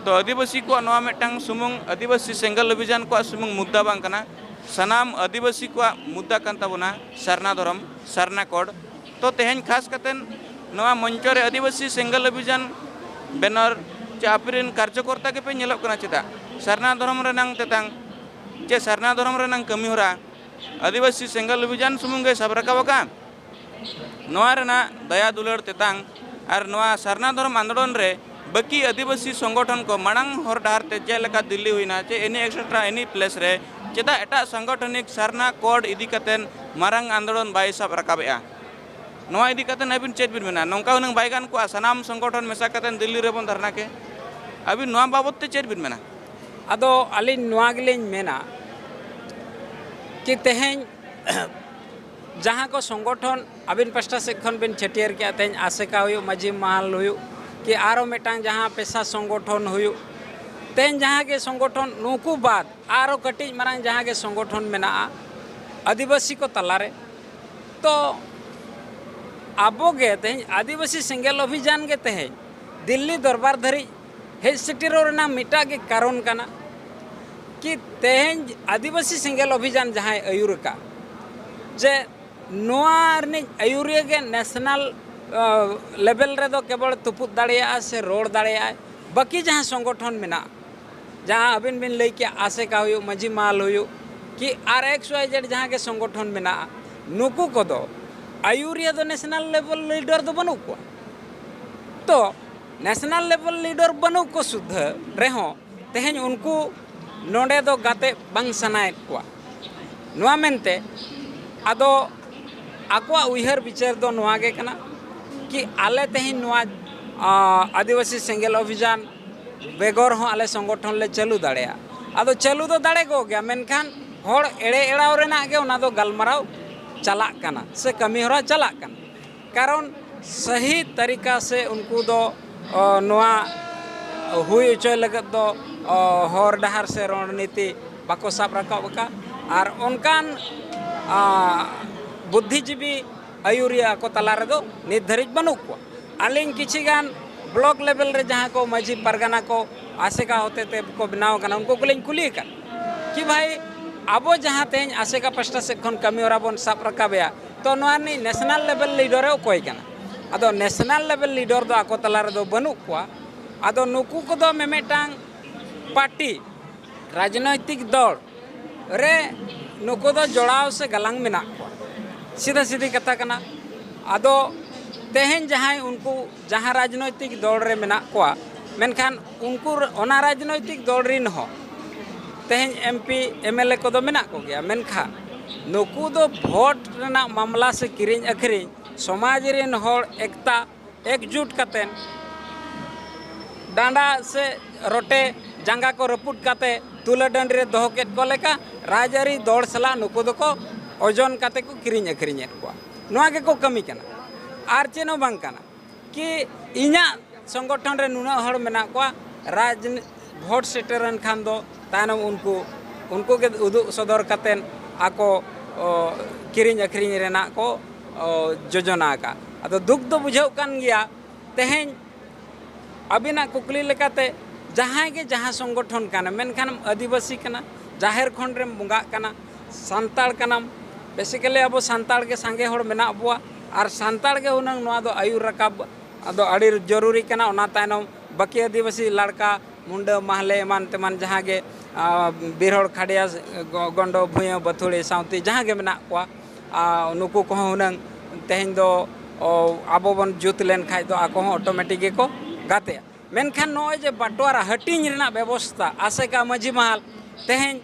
ᱛᱚ, ᱟᱹᱫᱤᱵᱟᱹᱥᱤ ᱠᱚᱣᱟᱜ ᱱᱚᱣᱟ ᱢᱤᱫᱴᱟᱝ ᱥᱩᱢᱩᱝ, ᱟᱹᱫᱤᱵᱟᱹᱥᱤ ᱥᱮᱸᱜᱮᱞ ᱚᱵᱷᱤᱡᱟᱱ ᱠᱚᱣᱟᱜ ᱥᱩᱢᱩᱝ ᱢᱩᱫᱽᱫᱟ ᱵᱟᱝ ᱠᱟᱱᱟ, ᱥᱟᱱᱟᱢ ᱟᱹᱫᱤᱵᱟᱹᱥᱤ ᱠᱚᱣᱟᱜ ᱢᱩᱫᱽᱫᱟ ᱠᱟᱱ ᱛᱟᱵᱚᱱᱟ ᱥᱟᱨᱱᱟ ᱫᱷᱚᱨᱚᱢ, ᱥᱟᱨᱱᱟ ᱠᱳᱰ᱾ ᱛᱚ, ᱛᱮᱦᱮᱧ ᱠᱷᱟᱥ ᱠᱟᱛᱮᱱ ᱱᱚᱣᱟ ᱢᱚᱧᱪᱚ ᱨᱮ ᱟᱹᱫᱤᱵᱟᱹᱥᱤ ᱥᱮᱸᱜᱮᱞ ᱚᱵᱷᱤᱡᱟᱱ ᱵᱮᱱᱟᱨ ᱪᱮ ᱟᱯᱮ ᱨᱮᱱ ᱠᱟᱨᱡᱚᱠᱚᱨᱛᱟ ᱜᱮᱯᱮ ᱧᱮᱞᱚᱜ ᱠᱟᱱᱟ, ᱪᱮᱫᱟᱜ ᱥᱟᱨᱱᱟ ᱫᱷᱚᱨᱚᱢ ᱨᱮᱱᱟᱝ ᱛᱮᱛᱟᱝ ᱪᱮ ᱥᱟᱨᱱᱟ ᱫᱷᱚᱨᱚᱢ ᱨᱮᱱᱟᱝ ᱠᱟᱹᱢᱤ ᱦᱚᱨᱟ ᱟᱹᱫᱤᱵᱟᱹᱥᱤ ᱥᱮᱸᱜᱮᱞ ᱚᱵᱷᱤᱡᱟᱱ ᱥᱩᱢᱩᱝ ᱜᱮ ᱥᱟᱵ ᱨᱟᱠᱟᱵ ᱟᱠᱟᱫ? ᱱᱚᱣᱟ ᱨᱮᱱᱟᱜ ᱫᱟᱭᱟ ᱫᱩᱞᱟᱹᱲ ᱛᱮᱛᱟᱝ ᱟᱨ ᱱᱚᱣᱟ ᱥᱟᱨᱱᱟ ᱫᱷᱚᱨᱚᱢ ᱟᱱᱫᱳᱞᱚᱱ ᱨᱮ ᱵᱟᱹᱠᱤ ᱟᱹᱫᱤᱵᱟᱹᱥᱤ ᱥᱚᱝᱜᱚᱴᱷᱚᱱ ᱠᱚ ᱢᱟᱲᱟᱝ ᱦᱚᱨ ᱰᱟᱦᱟᱨ ᱛᱮ ᱪᱮᱫ ᱞᱮᱠᱟ ᱫᱤᱞᱞᱤ ᱦᱩᱭᱱᱟ ᱪᱮ any et cetera any place ᱨᱮ, ᱪᱮᱫᱟᱜ ᱮᱴᱟᱜ ᱥᱟᱝᱜᱚᱴᱷᱚᱱᱤᱠ ᱥᱟᱨᱱᱟ ᱠᱳᱰ ᱤᱫᱤ ᱠᱟᱛᱮᱱ ᱢᱟᱨᱟᱝ ᱟᱱᱫᱳᱞᱚᱱ ᱵᱟᱭ ᱥᱟᱵ ᱨᱟᱠᱟᱵᱮᱜᱼᱟ? ᱱᱚᱣᱟ ᱤᱫᱤ ᱠᱟᱛᱮᱱ ᱟᱹᱵᱤᱱ ᱪᱮᱫ ᱵᱤᱱ ᱢᱮᱱᱟ? ᱱᱚᱝᱠᱟ ᱦᱩᱱᱟᱹᱝ ᱵᱟᱭ ᱜᱟᱱ ᱠᱚᱜᱼᱟ ᱥᱟᱱᱟᱢ ᱥᱚᱝᱜᱚᱴᱷᱚᱱ ᱢᱮᱥᱟ ᱠᱟᱛᱮᱱ ᱫᱤᱞᱞᱤ ᱨᱮᱵᱚᱱ ᱫᱷᱟᱨᱱᱟ ᱠᱮ? ᱟᱹᱵᱤᱱ ᱱᱚᱣᱟ ᱵᱟᱵᱚᱛ ᱛᱮ ᱪᱮᱫ ᱵᱤᱱ ᱢᱮᱱᱟ? ᱟᱫᱚ ᱟᱹᱞᱤᱧ ᱱᱚᱣᱟ ᱜᱮᱞᱤᱧ ᱢᱮᱱᱟ ᱠᱤ ᱛᱮᱦᱮᱧ ᱡᱟᱦᱟᱸ ᱠᱚ ᱥᱚᱝᱜᱚᱴᱷᱚᱱ ᱟᱹᱵᱤᱱ ᱯᱟᱥᱴᱟ ᱥᱮᱫ ᱠᱷᱚᱱ ᱵᱤᱱ ᱪᱷᱟᱹᱴᱭᱟᱹᱨ ᱠᱮᱜᱼᱟ, ᱛᱮᱦᱮᱧ ᱟᱥᱮᱠᱟ ᱦᱩᱭᱩᱜ, ᱢᱟᱹᱡᱷᱤ ᱢᱟᱦᱟᱞ ᱦᱩᱭᱩᱜ, ᱠᱤ ᱟᱨᱚ ᱢᱤᱫᱴᱟᱝ ᱡᱟᱦᱟᱸ ᱯᱮᱥᱟ ᱥᱚᱝᱜᱚᱴᱷᱚᱱ ᱦᱩᱭᱩᱜ, ᱛᱮᱦᱮᱧ ᱡᱟᱦᱟᱸ ᱜᱮ ᱥᱚᱝᱜᱚᱴᱷᱚᱱ, ᱱᱩᱠᱩ ᱵᱟᱫ ᱟᱨᱚ ᱠᱟᱹᱴᱤᱡ ᱢᱟᱨᱟᱝ ᱡᱟᱦᱟᱸ ᱜᱮ ᱥᱚᱝᱜᱚᱴᱷᱚᱱ ᱢᱮᱱᱟᱜᱼᱟ ᱟᱹᱫᱤᱵᱟᱹᱥᱤ ᱠᱚ ᱛᱟᱞᱟᱨᱮ, ᱛᱚ ᱟᱵᱚ ᱜᱮ ᱛᱮᱦᱮᱧ ᱟᱹᱫᱤᱵᱟᱹᱥᱤ ᱥᱮᱸᱜᱮᱞ ᱚᱵᱷᱤᱡᱟᱱ ᱜᱮ ᱛᱮᱦᱮᱧ ᱫᱤᱞᱞᱤ ᱫᱚᱨᱵᱟᱨ ᱫᱷᱟᱹᱨᱤᱡ ᱦᱮᱡ ᱥᱮᱴᱮᱨᱚᱜ ᱨᱮᱱᱟᱜ ᱢᱤᱫᱴᱟᱝ ᱜᱮ ᱠᱟᱨᱚᱱ ᱠᱟᱱᱟ ᱠᱤ ᱛᱮᱦᱮᱧ ᱟᱹᱫᱤᱵᱟᱹᱥᱤ ᱥᱮᱸᱜᱮᱞ ᱚᱵᱷᱤᱡᱟᱱ ᱡᱟᱦᱟᱸᱭ ᱟᱹᱭᱩᱨ ᱟᱠᱟᱫ, ᱡᱮ ᱱᱚᱣᱟ ᱨᱤᱱᱤᱡ ᱟᱹᱭᱩᱨᱤᱭᱟᱹ ᱜᱮ ᱱᱮᱥᱱᱟᱞ, ᱟ, ᱞᱮᱵᱮᱞ ᱨᱮᱫᱚ ᱠᱮᱵᱚᱞ ᱛᱩᱯᱩᱫ ᱫᱟᱲᱮᱭᱟᱜᱼᱟ ᱥᱮ ᱨᱚᱲ ᱫᱟᱲᱮᱭᱟᱜᱼᱟᱭ, ᱵᱟᱹᱠᱤ ᱡᱟᱦᱟᱸ ᱥᱚᱝᱜᱚᱴᱷᱚᱱ ᱢᱮᱱᱟᱜᱼᱟ, ᱡᱟᱦᱟᱸ ᱟᱹᱵᱤᱱ ᱵᱤᱱ ᱞᱟᱹᱭ ᱠᱮᱜᱼᱟ, ᱟᱥᱮᱠᱟ ᱦᱩᱭᱩᱜ, ᱢᱟᱹᱡᱷᱤ ᱢᱟᱦᱟᱞ ᱦᱩᱭᱩᱜ, ᱠᱤ ᱟᱨ ᱮᱠᱥ ᱣᱟᱭ ᱡᱮᱰ ᱡᱟᱦᱟᱸ ᱜᱮ ᱥᱚᱝᱜᱚᱴᱷᱚᱱ ᱢᱮᱱᱟᱜᱼᱟ, ᱱᱩᱠᱩ ᱠᱚᱫᱚ ᱟᱹᱭᱩᱨᱤᱭᱟᱹ ᱫᱚ ᱱᱮᱥᱱᱟᱞ ᱞᱮᱵᱮᱞ ᱞᱤᱰᱟᱨ ᱫᱚ ᱵᱟᱹᱱᱩᱜ ᱠᱚᱣᱟ᱾ ᱛᱚ ᱱᱮᱥᱱᱟᱞ ᱞᱮᱵᱮᱞ ᱞᱤᱰᱟᱨ ᱵᱟᱹᱱᱩᱜ ᱠᱚ ᱥᱩᱫᱽᱫᱷᱟᱹ ᱨᱮᱦᱚᱸ ᱛᱮᱦᱮᱧ ᱩᱱᱠᱩ ᱱᱚᱰᱮ ᱫᱚ ᱜᱟᱛᱮ ᱵᱟᱝ ᱥᱟᱱᱟᱭᱮᱫ ᱠᱚᱣᱟ᱾ ᱱᱚᱣᱟ ᱢᱮᱱᱛᱮ ᱟᱫᱚ ᱟᱠᱚᱣᱟᱜ ᱩᱭᱦᱟᱹᱨ ᱵᱤᱪᱟᱹᱨ ᱫᱚ ᱱᱚᱣᱟ ᱜᱮ ᱠᱟᱱᱟ ᱠᱤ ᱟᱞᱮ ᱛᱮᱦᱮᱧ ᱱᱚᱣᱟ ᱟᱹᱫᱤᱵᱟᱹᱥᱤ ᱥᱮᱸᱜᱮᱞ ᱚᱵᱷᱤᱡᱟᱱ ᱵᱮᱜᱚᱨ ᱦᱚᱸ ᱟᱞᱮ ᱥᱚᱝᱜᱚᱴᱷᱚᱱ ᱞᱮ ᱪᱟᱹᱞᱩ ᱫᱟᱲᱮᱭᱟᱜᱼᱟ᱾ ᱟᱫᱚ ᱪᱟᱹᱞᱩ ᱫᱚ ᱫᱟᱲᱮ ᱠᱚᱜ ᱜᱮᱭᱟ, ᱢᱮᱱᱠᱷᱟᱱ ᱦᱚᱲ ᱮᱲᱮ ᱮᱲᱟᱣ ᱨᱮᱱᱟᱜ ᱜᱮ ᱚᱱᱟ ᱫᱚ ᱜᱟᱞᱢᱟᱨᱟᱣ ᱪᱟᱞᱟᱜ ᱠᱟᱱᱟ ᱥᱮ ᱠᱟᱹᱢᱤ ᱦᱚᱨᱟ ᱪᱟᱞᱟᱜ ᱠᱟᱱᱟ᱾ ᱠᱟᱨᱚᱱ ᱥᱟᱹᱦᱤ ᱛᱟᱹᱨᱤᱠᱟ ᱥᱮ ᱩᱱᱠᱩ ᱫᱚ ᱱᱚᱣᱟ ᱦᱩᱭ ᱦᱚᱪᱚᱭ ᱞᱟᱹᱜᱤᱫ ᱫᱚ ᱦᱚᱨ ᱰᱟᱦᱟᱨ ᱥᱮ ᱨᱚᱬᱱᱤᱛᱤ ᱵᱟᱠᱚ ᱥᱟᱵ ᱨᱟᱠᱟᱵ ᱟᱠᱟᱫ᱾ ᱟᱨ ᱚᱱᱠᱟᱱ ᱵᱩᱫᱽᱫᱷᱤᱡᱤᱵᱤ ᱟᱹᱭᱩᱨᱤᱭᱟᱹ ᱟᱠᱚ ᱛᱟᱞᱟ ᱨᱮᱫᱚ ᱱᱤᱛ ᱫᱷᱟᱹᱨᱤᱡ ᱵᱟᱹᱱᱩᱜ ᱠᱚᱣᱟ᱾ ᱟᱹᱞᱤᱧ ᱠᱤᱪᱷᱤ ᱜᱟᱱ ᱵᱞᱚᱠ ᱞᱮᱵᱮᱞ ᱨᱮ ᱡᱟᱦᱟᱸ ᱠᱚ ᱢᱟᱹᱡᱷᱤ ᱯᱟᱨᱜᱟᱱᱟ ᱠᱚ ᱟᱥᱮᱠᱟ ᱦᱚᱛᱮ ᱛᱮ ᱠᱚ ᱵᱮᱱᱟᱣ ᱟᱠᱟᱱᱟ, ᱩᱱᱠᱩ ᱠᱚᱞᱤᱧ ᱠᱩᱞᱤ ᱟᱠᱟᱫ ᱠᱤ ᱵᱷᱟᱭ, ᱟᱵᱚ ᱡᱟᱦᱟᱸ ᱛᱮᱦᱮᱧ ᱟᱥᱮᱠᱟ ᱯᱟᱥᱴᱟ ᱥᱮᱫ ᱠᱷᱚᱱ ᱠᱟᱹᱢᱤ ᱦᱚᱨᱟ ᱵᱚᱱ ᱥᱟᱵ ᱨᱟᱠᱟᱵᱮᱜᱼᱟ, ᱛᱚ ᱱᱚᱣᱟ ᱨᱤᱱᱤᱡ ᱱᱮᱥᱱᱟᱞ ᱞᱮᱵᱮᱞ ᱞᱤᱰᱟᱨᱮ ᱚᱠᱚᱭ ᱠᱟᱱᱟ? ᱟᱫᱚ ᱱᱮᱥᱱᱟᱞ ᱞᱮᱵᱮᱞ ᱞᱤᱰᱟᱨ ᱫᱚ ᱟᱠᱚ ᱛᱟᱞᱟ ᱨᱮᱫᱚ ᱵᱟᱹᱱᱩᱜ ᱠᱚᱣᱟ᱾ ᱟᱫᱚ ᱱᱩᱠᱩ ᱠᱚᱫᱚ ᱢᱤᱢᱤᱫᱴᱟᱝ ᱯᱟᱨᱴᱤ, ᱨᱟᱡᱽᱱᱳᱭᱛᱤᱠ ᱫᱚᱞ ᱨᱮ ᱱᱩᱠᱩ ᱫᱚ ᱡᱚᱲᱟᱣ ᱥᱮ ᱜᱟᱞᱟᱝ ᱢᱮᱱᱟᱜ ᱠᱚᱣᱟ, ᱥᱤᱫᱷᱟᱹ ᱥᱤᱫᱷᱤ ᱠᱟᱛᱷᱟ ᱠᱟᱱᱟ᱾ ᱟᱫᱚ ᱛᱮᱦᱮᱧ ᱡᱟᱦᱟᱸᱭ ᱩᱱᱠᱩ ᱡᱟᱦᱟᱸ ᱨᱟᱡᱽᱱᱳᱭᱛᱤᱠ ᱫᱚᱞ ᱨᱮ ᱢᱮᱱᱟᱜ ᱠᱚᱣᱟ, ᱢᱮᱱᱠᱷᱟᱱ ᱩᱱᱠᱩ ᱚᱱᱟ ᱨᱟᱡᱽᱱᱳᱭᱛᱤᱠ ᱫᱚᱞ ᱨᱤᱱ ᱦᱚᱸ ᱛᱮᱦᱮᱧ M P M L A ᱠᱚᱫᱚ ᱢᱮᱱᱟᱜ ᱠᱚᱜᱮᱭᱟ, ᱢᱮᱱᱠᱷᱟᱱ ᱱᱩᱠᱩ ᱫᱚ ᱵᱷᱳᱴ ᱨᱮᱱᱟᱜ ᱢᱟᱢᱞᱟ ᱥᱮ ᱠᱤᱨᱤᱧ ᱟᱹᱠᱷᱨᱤᱧ ᱥᱚᱢᱟᱡᱽ ᱨᱮᱱ ᱦᱚᱲ ᱮᱠᱛᱟ ᱮᱠᱡᱩᱴ ᱠᱟᱛᱮᱱ ᱰᱟᱸᱰᱟ ᱥᱮ ᱨᱚᱴᱮ ᱡᱟᱸᱜᱟ ᱠᱚ ᱨᱟᱹᱯᱩᱫ ᱠᱟᱛᱮ ᱛᱩᱞᱟᱹ ᱰᱟᱹᱰᱤ ᱨᱮ ᱫᱚᱦᱚ ᱠᱮᱫ ᱠᱚ ᱞᱮᱠᱟ ᱨᱟᱡᱽᱟᱹᱨᱤ ᱫᱚᱞ ᱥᱟᱞᱟᱜ ᱱᱩᱠᱩ ᱫᱚᱠᱚ ᱳᱡᱚᱱ ᱠᱟᱛᱮ ᱠᱚ ᱠᱤᱨᱤᱧ ᱟᱹᱠᱷᱨᱤᱧᱮᱫ ᱠᱚᱣᱟ᱾ ᱱᱚᱣᱟ ᱜᱮᱠᱚ ᱠᱟᱹᱢᱤ ᱠᱟᱱᱟ, ᱟᱨ ᱪᱮᱫ ᱦᱚᱸ ᱵᱟᱝ ᱠᱟᱱᱟ᱾ ᱠᱤ ᱤᱧᱟᱹᱜ ᱥᱚᱝᱜᱚᱴᱷᱚᱱ ᱨᱮ ᱱᱩᱱᱟᱹᱜ ᱦᱚᱲ ᱢᱮᱱᱟᱜ ᱠᱚᱣᱟ, ᱨᱟᱡᱽ ᱵᱷᱳᱴ ᱥᱮᱴᱮᱨᱮᱱ ᱠᱷᱟᱱ ᱫᱚ ᱛᱟᱭᱱᱚᱢ ᱩᱱᱠᱩ ᱩᱱᱠᱩ ᱜᱮ ᱩᱫᱩᱜ ᱥᱚᱫᱚᱨ ᱠᱟᱛᱮᱫ ᱟᱠᱚ ᱠᱤᱨᱤᱧ ᱟᱹᱠᱷᱨᱤᱧ ᱨᱮᱱᱟᱜ ᱠᱚ ᱡᱳᱡᱚᱱᱟ ᱟᱠᱟᱫ᱾ ᱟᱫᱚ ᱫᱩᱠ ᱫᱚ ᱵᱩᱡᱷᱟᱹᱜ ᱠᱟᱱ ᱜᱮᱭᱟ᱾ ᱛᱮᱦᱮᱧ ᱟᱹᱵᱤᱱᱟᱜ ᱠᱩᱠᱞᱤ ᱞᱮᱠᱟᱛᱮ ᱡᱟᱦᱟᱸᱭ ᱜᱮ ᱡᱟᱦᱟᱸ ᱥᱚᱝᱜᱚᱴᱷᱚᱱ ᱠᱟᱱᱟ, ᱢᱮᱱᱠᱷᱟᱱ ᱟᱹᱫᱤᱵᱟᱹᱥᱤ ᱠᱟᱱᱟ, ᱡᱟᱦᱮᱨ ᱠᱷᱚᱸᱰ ᱨᱮᱢ ᱵᱚᱸᱜᱟᱜ ᱠᱟᱱᱟ, ᱥᱟᱱᱛᱟᱲ ᱠᱟᱱᱟᱢ, ᱵᱮᱥᱤᱠᱟᱞᱤ ᱟᱵᱚ ᱥᱟᱱᱛᱟᱲ ᱜᱮ ᱥᱟᱸᱜᱮ ᱦᱚᱲ ᱢᱮᱱᱟᱜ ᱵᱚᱣᱟ, ᱟᱨ ᱥᱟᱱᱛᱟᱲ ᱜᱮ ᱦᱩᱱᱟᱹᱝ ᱱᱚᱣᱟ ᱫᱚ ᱟᱹᱭᱩᱨ ᱨᱟᱠᱟᱵ ᱫᱚ ᱟᱹᱰᱤ ᱡᱚᱨᱩᱨᱤ ᱠᱟᱱᱟ᱾ ᱚᱱᱟ ᱛᱟᱭᱱᱚᱢ ᱵᱟᱹᱠᱤ ᱟᱹᱫᱤᱵᱟᱹᱥᱤ ᱞᱟᱲᱠᱟ, ᱢᱩᱱᱰᱟᱹ, ᱢᱟᱦᱞᱮ, ᱮᱢᱟᱱ ᱛᱮᱢᱟᱱ ᱡᱟᱦᱟᱸ ᱜᱮ ᱵᱤᱨ ᱦᱚᱲ, ᱠᱷᱟᱰᱭᱟ, ᱜᱚᱱᱰᱚ, ᱵᱷᱩᱭᱟᱹ, ᱵᱟᱹᱛᱷᱩᱲᱤ, ᱥᱟᱶᱛᱤ ᱡᱟᱦᱟᱸ ᱜᱮ ᱢᱮᱱᱟᱜ ᱠᱚᱣᱟ, ᱱᱩᱠᱩ ᱠᱚᱦᱚᱸ ᱦᱩᱱᱟᱹᱝ ᱛᱮᱦᱮᱧ ᱫᱚ ᱟᱵᱚ ᱵᱚᱱ ᱡᱩᱛ ᱞᱮᱱ ᱠᱷᱟᱡ ᱫᱚ ᱟᱠᱚ ᱦᱚᱸ ᱚᱴᱳᱢᱮᱴᱤᱠ ᱜᱮᱠᱚ ᱜᱟᱛᱮᱜᱼᱟ᱾ ᱢᱮᱱᱠᱷᱟᱱ ᱱᱚᱜᱼᱚᱭ ᱡᱮ ᱵᱟᱴᱣᱟᱨᱟ ᱦᱟᱹᱴᱤᱧ ᱨᱮᱱᱟᱜ ᱵᱮᱵᱚᱥᱛᱟ, ᱟᱥᱮᱠᱟ ᱢᱟᱹᱡᱷᱤ ᱢᱟᱦᱟᱞ ᱛᱮᱦᱮᱧ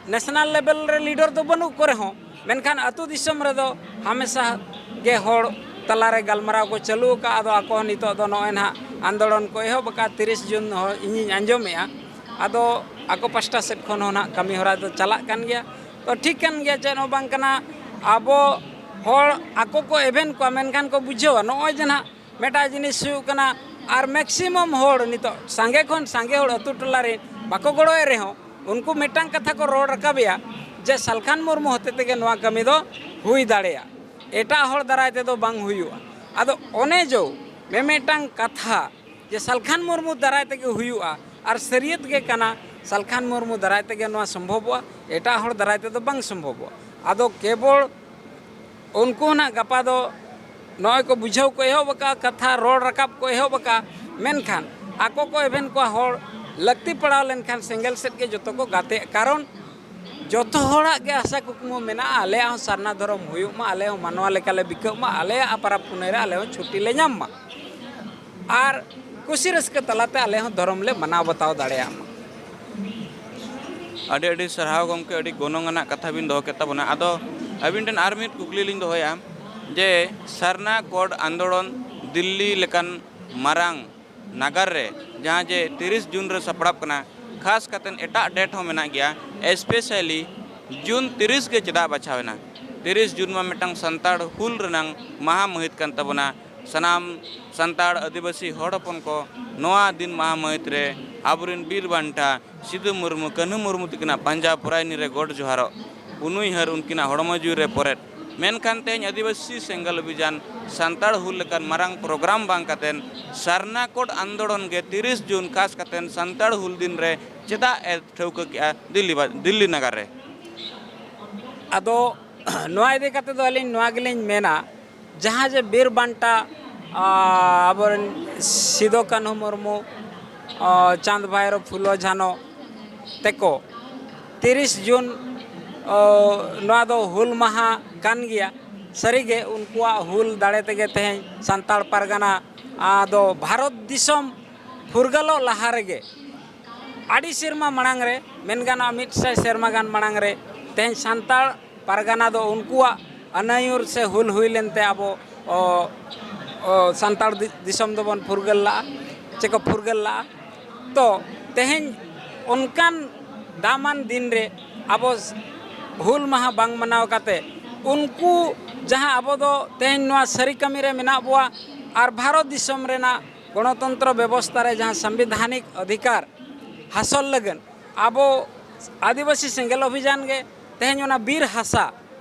ᱱᱮᱥᱱᱟᱞ ᱞᱮᱵᱮᱞ ᱨᱮ ᱞᱤᱰᱟᱨ ᱫᱚ ᱵᱟᱹᱱᱩᱜ ᱠᱚ ᱨᱮᱦᱚᱸ, ᱢᱮᱱᱠᱷᱟᱱ ᱟᱹᱛᱩ ᱫᱤᱥᱚᱢ ᱨᱮᱫᱚ ᱦᱟᱢᱮᱥᱟ ᱜᱮ ᱦᱚᱲ ᱛᱟᱞᱟᱨᱮ ᱜᱟᱞᱢᱟᱨᱟᱣ ᱠᱚ ᱪᱟᱹᱞᱩ ᱟᱠᱟᱫᱼᱟ᱾ ᱟᱫᱚ ᱟᱠᱚ ᱦᱚᱸ ᱱᱤᱛᱚᱜ ᱫᱚ ᱱᱚᱜᱼᱚᱭ ᱱᱟᱦᱟᱜ ᱟᱱᱫᱳᱞᱚᱱ ᱠᱚ ᱮᱦᱚᱵ ᱟᱠᱟᱫᱼᱟ, ᱛᱤᱨᱤᱥ ᱡᱩᱱ ᱦᱚᱸ ᱤᱧᱤᱧ ᱟᱸᱡᱚᱢᱮᱫᱼᱟ᱾ ᱟᱫᱚ ᱟᱠᱚ ᱯᱟᱥᱴᱟ ᱥᱮᱫ ᱠᱷᱚᱱ ᱦᱚᱸ ᱱᱟᱦᱟᱜ ᱠᱟᱹᱢᱤ ᱦᱚᱨᱟ ᱫᱚ ᱪᱟᱞᱟᱜ ᱠᱟᱱ ᱜᱮᱭᱟ᱾ ᱛᱚ ᱴᱷᱤᱠ ᱠᱟᱱ ᱜᱮᱭᱟ, ᱪᱮᱫ ᱦᱚᱸ ᱵᱟᱝ ᱠᱟᱱᱟ᱾ ᱟᱵᱚ ᱦᱚᱲ ᱟᱠᱚ ᱠᱚ ᱮᱵᱷᱮᱱ ᱠᱚᱣᱟ, ᱢᱮᱱᱠᱷᱟᱱ ᱠᱚ ᱵᱩᱡᱷᱟᱹᱣᱟ ᱱᱚᱜᱼᱚᱭ ᱡᱮ ᱱᱟᱦᱟᱜ ᱢᱤᱫᱴᱟᱜ ᱡᱤᱱᱤᱥ ᱦᱩᱭᱩᱜ ᱠᱟᱱᱟ, ᱟᱨ ᱢᱮᱠᱥᱤᱢᱟᱢ ᱦᱚᱲ ᱱᱤᱛᱚᱜ ᱥᱟᱸᱜᱮ ᱠᱷᱚᱱ ᱥᱟᱸᱜᱮ ᱦᱚᱲ ᱟᱹᱛᱩ ᱴᱚᱞᱟ ᱨᱮ ᱵᱟᱠᱚ ᱜᱚᱲᱚᱭᱮᱫ ᱨᱮᱦᱚᱸ, ᱩᱱᱠᱩ ᱢᱤᱫᱴᱟᱝ ᱠᱟᱛᱷᱟ ᱠᱚ ᱨᱚᱲ ᱨᱟᱠᱟᱵᱮᱜᱼᱟ ᱡᱮ ᱥᱟᱞᱠᱷᱟᱱ ᱢᱩᱨᱢᱩ ᱦᱚᱛᱮ ᱛᱮᱜᱮ ᱱᱚᱣᱟ ᱠᱟᱹᱢᱤ ᱫᱚ ᱦᱩᱭ ᱫᱟᱲᱮᱭᱟᱜᱼᱟ, ᱮᱴᱟᱜ ᱦᱚᱲ ᱫᱟᱨᱟᱭ ᱛᱮᱫᱚ ᱵᱟᱝ ᱦᱩᱭᱩᱜᱼᱟ᱾ ᱟᱫᱚ ᱚᱱᱮ ᱡᱮ ᱢᱤᱢᱤᱫᱴᱟᱝ ᱠᱟᱛᱷᱟ ᱡᱮ ᱥᱟᱞᱠᱷᱟᱱ ᱢᱩᱨᱢᱩ ᱫᱟᱨᱟᱭ ᱛᱮᱜᱮ ᱦᱩᱭᱩᱜᱼᱟ ᱟᱨ ᱥᱟᱹᱨᱤᱭᱟᱹᱛ ᱜᱮ ᱠᱟᱱᱟ, ᱥᱟᱞᱠᱷᱟᱱ ᱢᱩᱨᱢᱩ ᱫᱟᱨᱟᱭ ᱛᱮᱜᱮ ᱱᱚᱣᱟ ᱥᱚᱢᱵᱷᱚᱵᱚᱜᱼᱟ, ᱮᱴᱟᱜ ᱦᱚᱲ ᱫᱟᱨᱟᱭ ᱛᱮᱫᱚ ᱵᱟᱝ ᱥᱚᱢᱵᱷᱚᱵᱚᱜᱼᱟ᱾ ᱟᱫᱚ ᱠᱮᱵᱚᱞ ᱩᱱᱠᱩ ᱱᱟᱜ ᱜᱟᱯᱟ ᱫᱚ ᱱᱚᱜᱼᱚᱭ ᱠᱚ ᱵᱩᱡᱷᱟᱹᱣ ᱠᱚ ᱮᱦᱚᱵ ᱟᱠᱟᱫᱼᱟ, ᱠᱟᱛᱷᱟ ᱨᱚᱲ ᱨᱟᱠᱟᱵ ᱠᱚ ᱮᱦᱚᱵ ᱟᱠᱟᱫᱼᱟ, ᱢᱮᱱᱠᱷᱟᱱ ᱟᱠᱚ ᱠᱚ ᱮᱵᱷᱮᱱ ᱠᱚᱣᱟ ᱦᱚᱲ, ᱞᱟᱹᱠᱛᱤ ᱯᱟᱲᱟᱣ ᱞᱮᱱᱠᱷᱟᱱ ᱥᱮᱸᱜᱮᱞ ᱥᱮᱫ ᱜᱮ ᱡᱚᱛᱚ ᱠᱚ ᱜᱟᱛᱮᱜᱼᱟ᱾ ᱠᱟᱨᱚᱱ ᱡᱚᱛᱚ ᱦᱚᱲᱟᱜ ᱜᱮ ᱟᱥᱟ ᱠᱩᱠᱢᱩ ᱢᱮᱱᱟᱜᱼᱟ, ᱟᱞᱮᱭᱟᱜ ᱦᱚᱸ ᱥᱟᱨᱱᱟ ᱫᱷᱚᱨᱚᱢ ᱦᱩᱭᱩᱜ ᱢᱟ, ᱟᱞᱮ ᱦᱚᱸ ᱢᱟᱱᱣᱟ ᱞᱮᱠᱟᱞᱮ ᱵᱤᱠᱟᱹᱜ ᱢᱟ, ᱟᱞᱮᱭᱟᱜ ᱯᱟᱨᱟᱵᱽ ᱯᱩᱱᱟᱹᱭ ᱨᱮ ᱟᱞᱮ ᱦᱚᱸ ᱪᱷᱩᱴᱤ ᱞᱮ ᱧᱟᱢ ᱢᱟ᱾ ᱟᱨ ᱠᱩᱥᱤ ᱨᱟᱹᱥᱠᱟᱹ ᱛᱟᱞᱟᱛᱮ ᱟᱞᱮ ᱦᱚᱸ ᱫᱷᱚᱨᱚᱢ ᱞᱮ ᱢᱟᱱᱟᱣ ᱵᱟᱛᱟᱣ ᱫᱟᱲᱮᱭᱟᱜ ᱢᱟ᱾ ᱟᱹᱰᱤ ᱟᱹᱰᱤ ᱥᱟᱨᱦᱟᱣ ᱜᱚᱢᱠᱮ, ᱟᱹᱰᱤ ᱜᱚᱱᱚᱝ ᱟᱱᱟᱜ ᱠᱟᱛᱷᱟ ᱵᱤᱱ ᱫᱚᱦᱚ ᱠᱮᱫ ᱛᱟᱵᱚᱱᱟ᱾ ᱟᱫᱚ ᱟᱹᱵᱤᱱ ᱴᱷᱮᱱ ᱟᱨ ᱢᱤᱫ ᱠᱩᱠᱞᱤ ᱞᱤᱧ ᱫᱚᱦᱚᱭᱟ ᱡᱮ ᱥᱟᱨᱱᱟ ᱠᱳᱰ ᱟᱱᱫᱳᱞᱚᱱ ᱫᱤᱞᱞᱤ ᱞᱮᱠᱟᱱ ᱢᱟᱨᱟᱝ ᱱᱟᱜᱟᱨ ᱨᱮ, ᱡᱟᱦᱟᱸ ᱡᱮ ᱛᱤᱨᱤᱥ ᱡᱩᱱ ᱨᱮ ᱥᱟᱯᱲᱟᱜ ᱠᱟᱱᱟ, ᱠᱷᱟᱥ ᱠᱟᱛᱮ ᱮᱴᱟᱜ ᱰᱮᱴ ᱦᱚᱸ ᱢᱮᱱᱟᱜ ᱜᱮᱭᱟ, ᱮᱥᱯᱮᱥᱟᱞᱤ ᱡᱩᱱ ᱛᱤᱨᱤᱥ ᱜᱮ ᱪᱮᱫᱟᱜ ᱵᱟᱪᱷᱟᱣ ᱮᱱᱟ? ᱛᱤᱨᱤᱥ ᱡᱩᱱ ᱢᱟ ᱢᱤᱫᱴᱟᱝ ᱥᱟᱱᱛᱟᱲ ᱦᱩᱞ ᱨᱮᱱᱟᱝ ᱢᱟᱦᱟ ᱢᱟᱹᱦᱤᱛ ᱠᱟᱱ ᱛᱟᱵᱚᱱᱟ᱾ ᱥᱟᱱᱟᱢ ᱥᱟᱱᱛᱟᱲ ᱟᱹᱫᱤᱵᱟᱹᱥᱤ ᱦᱚᱲ ᱦᱚᱯᱚᱱ ᱠᱚ ᱱᱚᱣᱟ ᱫᱤᱱ ᱢᱟᱦᱟ ᱢᱟᱹᱦᱤᱛ ᱨᱮ ᱟᱵᱚᱨᱮᱱ ᱵᱤᱨ ᱵᱟᱱᱴᱟ ᱥᱤᱫᱩ ᱢᱩᱨᱢᱩ, ᱠᱟᱹᱱᱦᱩ ᱢᱩᱨᱢᱩ ᱛᱟᱹᱠᱤᱱᱟᱜ ᱯᱟᱸᱡᱟ ᱯᱚᱨᱟᱭᱱᱤ ᱨᱮ ᱜᱚᱰ ᱡᱚᱦᱟᱨᱚᱜ, ᱩᱱᱩᱭᱦᱟᱹᱨ ᱩᱱᱠᱤᱱᱟᱜ ᱦᱚᱲᱢᱚ ᱡᱤᱣᱤ ᱨᱮ ᱯᱚᱨᱮᱫ᱾ ᱢᱮᱱᱠᱷᱟᱱ ᱛᱮᱦᱮᱧ ᱟᱹᱫᱤᱵᱟᱹᱥᱤ ᱥᱮᱸᱜᱮᱞ ᱚᱵᱷᱤᱡᱟᱱ ᱥᱟᱱᱛᱟᱲ ᱦᱩᱞ ᱞᱮᱠᱟᱱ ᱢᱟᱨᱟᱝ ᱯᱨᱳᱜᱨᱟᱢ ᱵᱟᱝ ᱠᱟᱛᱮᱱ ᱥᱟᱨᱱᱟ ᱠᱳᱰ ᱟᱱᱫᱳᱞᱚᱱ ᱜᱮ ᱛᱤᱨᱤᱥ ᱡᱩᱱ, ᱠᱷᱟᱥ ᱠᱟᱛᱮᱱ ᱥᱟᱱᱛᱟᱲ ᱦᱩᱞ ᱫᱤᱱ ᱨᱮ ᱪᱮᱫᱟᱜ ᱮ ᱴᱷᱟᱹᱣᱠᱟᱹ ᱠᱮᱜᱼᱟ ᱫᱤᱞᱞᱤ ᱵᱟ-, ᱫᱤᱞᱞᱤ ᱱᱟᱜᱟᱨ ᱨᱮ? ᱟᱫᱚ ᱱᱚᱣᱟ ᱤᱫᱤ ᱠᱟᱛᱮ ᱫᱚ ᱟᱹᱞᱤᱧ ᱱᱚᱣᱟ ᱜᱮᱞᱤᱧ ᱢᱮᱱᱟ, ᱡᱟᱦᱟᱸ ᱡᱮ ᱵᱤᱨ ᱵᱟᱱᱴᱟ, ᱟ, ᱟᱵᱚᱨᱮᱱ ᱥᱤᱫᱚ ᱠᱟᱹᱱᱦᱩ ᱢᱩᱨᱢᱩ, ᱟ, ᱪᱟᱸᱫᱽ ᱵᱷᱟᱭᱨᱳ ᱯᱷᱩᱞᱳ ᱡᱷᱟᱱᱚ ᱛᱮᱠᱚ ᱛᱤᱨᱤᱥ ᱡᱩᱱ, ᱚ, ᱱᱚᱣᱟ ᱫᱚ ᱦᱩᱞ ᱢᱟᱦᱟ ᱠᱟᱱ ᱜᱮᱭᱟ᱾ ᱥᱟᱹᱨᱤᱜᱮ ᱩᱱᱠᱩᱣᱟᱜ ᱦᱩᱞ ᱫᱟᱲᱮ ᱛᱮᱜᱮ ᱛᱮᱦᱮᱧ ᱥᱟᱱᱛᱟᱲ ᱯᱟᱨᱜᱟᱱᱟ, ᱟᱫᱚ ᱵᱷᱟᱨᱚᱛ ᱫᱤᱥᱚᱢ ᱯᱷᱩᱨᱜᱟᱹᱞᱚᱜ ᱞᱟᱦᱟ ᱨᱮᱜᱮ ᱟᱹᱰᱤ ᱥᱮᱨᱢᱟ ᱢᱟᱲᱟᱝ ᱨᱮ ᱢᱮᱱ ᱜᱟᱱᱚᱜᱼᱟ, ᱢᱤᱫ ᱥᱟᱭ ᱥᱮᱨᱢᱟ ᱜᱟᱱ ᱢᱟᱲᱟᱝ ᱨᱮ ᱛᱮᱦᱮᱧ ᱥᱟᱱᱛᱟᱲ ᱯᱟᱨᱜᱟᱱᱟ ᱫᱚ ᱩᱱᱠᱩᱣᱟᱜ ᱟᱹᱱᱟᱹᱭᱩᱨ ᱥᱮ ᱦᱩᱞ ᱦᱩᱭ ᱞᱮᱱᱛᱮ ᱟᱵᱚ, ᱚ, ᱚ, ᱥᱟᱱᱛᱟᱲ ᱫᱤ-, ᱫᱤᱥᱚᱢ ᱫᱚᱵᱚᱱ ᱯᱷᱩᱨᱜᱟᱹᱞ ᱞᱟᱜᱼᱟ, ᱪᱮ ᱠᱚ ᱯᱷᱩᱨᱜᱟᱹᱞ ᱞᱟᱜᱼᱟ᱾ ᱛᱚ ᱛᱮᱦᱮᱧ ᱚᱱᱠᱟᱱ ᱫᱟᱢᱟᱱ ᱫᱤᱱ ᱨᱮ ᱟᱵᱚ ᱦᱩᱞ ᱢᱟᱦᱟ ᱵᱟᱝ ᱢᱟᱱᱟᱣ ᱠᱟᱛᱮ ᱩᱱᱠᱩ ᱡᱟᱦᱟᱸ ᱟᱵᱚ ᱫᱚ ᱛᱮᱦᱮᱧ ᱱᱚᱣᱟ ᱥᱟᱹᱨᱤ ᱠᱟᱹᱢᱤ ᱨᱮ ᱢᱮᱱᱟᱜ ᱵᱚᱣᱟ ᱟᱨ ᱵᱷᱟᱨᱚᱛ ᱫᱤᱥᱚᱢ ᱨᱮᱱᱟᱜ ᱜᱚᱱᱚᱛᱚᱱᱛᱨᱚ ᱵᱮᱵᱚᱥᱛᱷᱟ ᱨᱮ ᱡᱟᱦᱟᱸ ᱥᱟᱝᱵᱤᱫᱷᱟᱱᱤᱠ ᱚᱫᱷᱤᱠᱟᱨ ᱦᱟᱥᱚᱞ ᱞᱟᱹᱜᱤᱫ ᱟᱵᱚ ᱟᱹᱫᱤᱵᱟᱹᱥᱤ ᱥᱮᱸᱜᱮᱞ ᱚᱵᱷᱤᱡᱟᱱ ᱜᱮ ᱛᱮᱦᱮᱧ ᱚᱱᱟ ᱵᱤᱨ ᱦᱟᱥᱟ,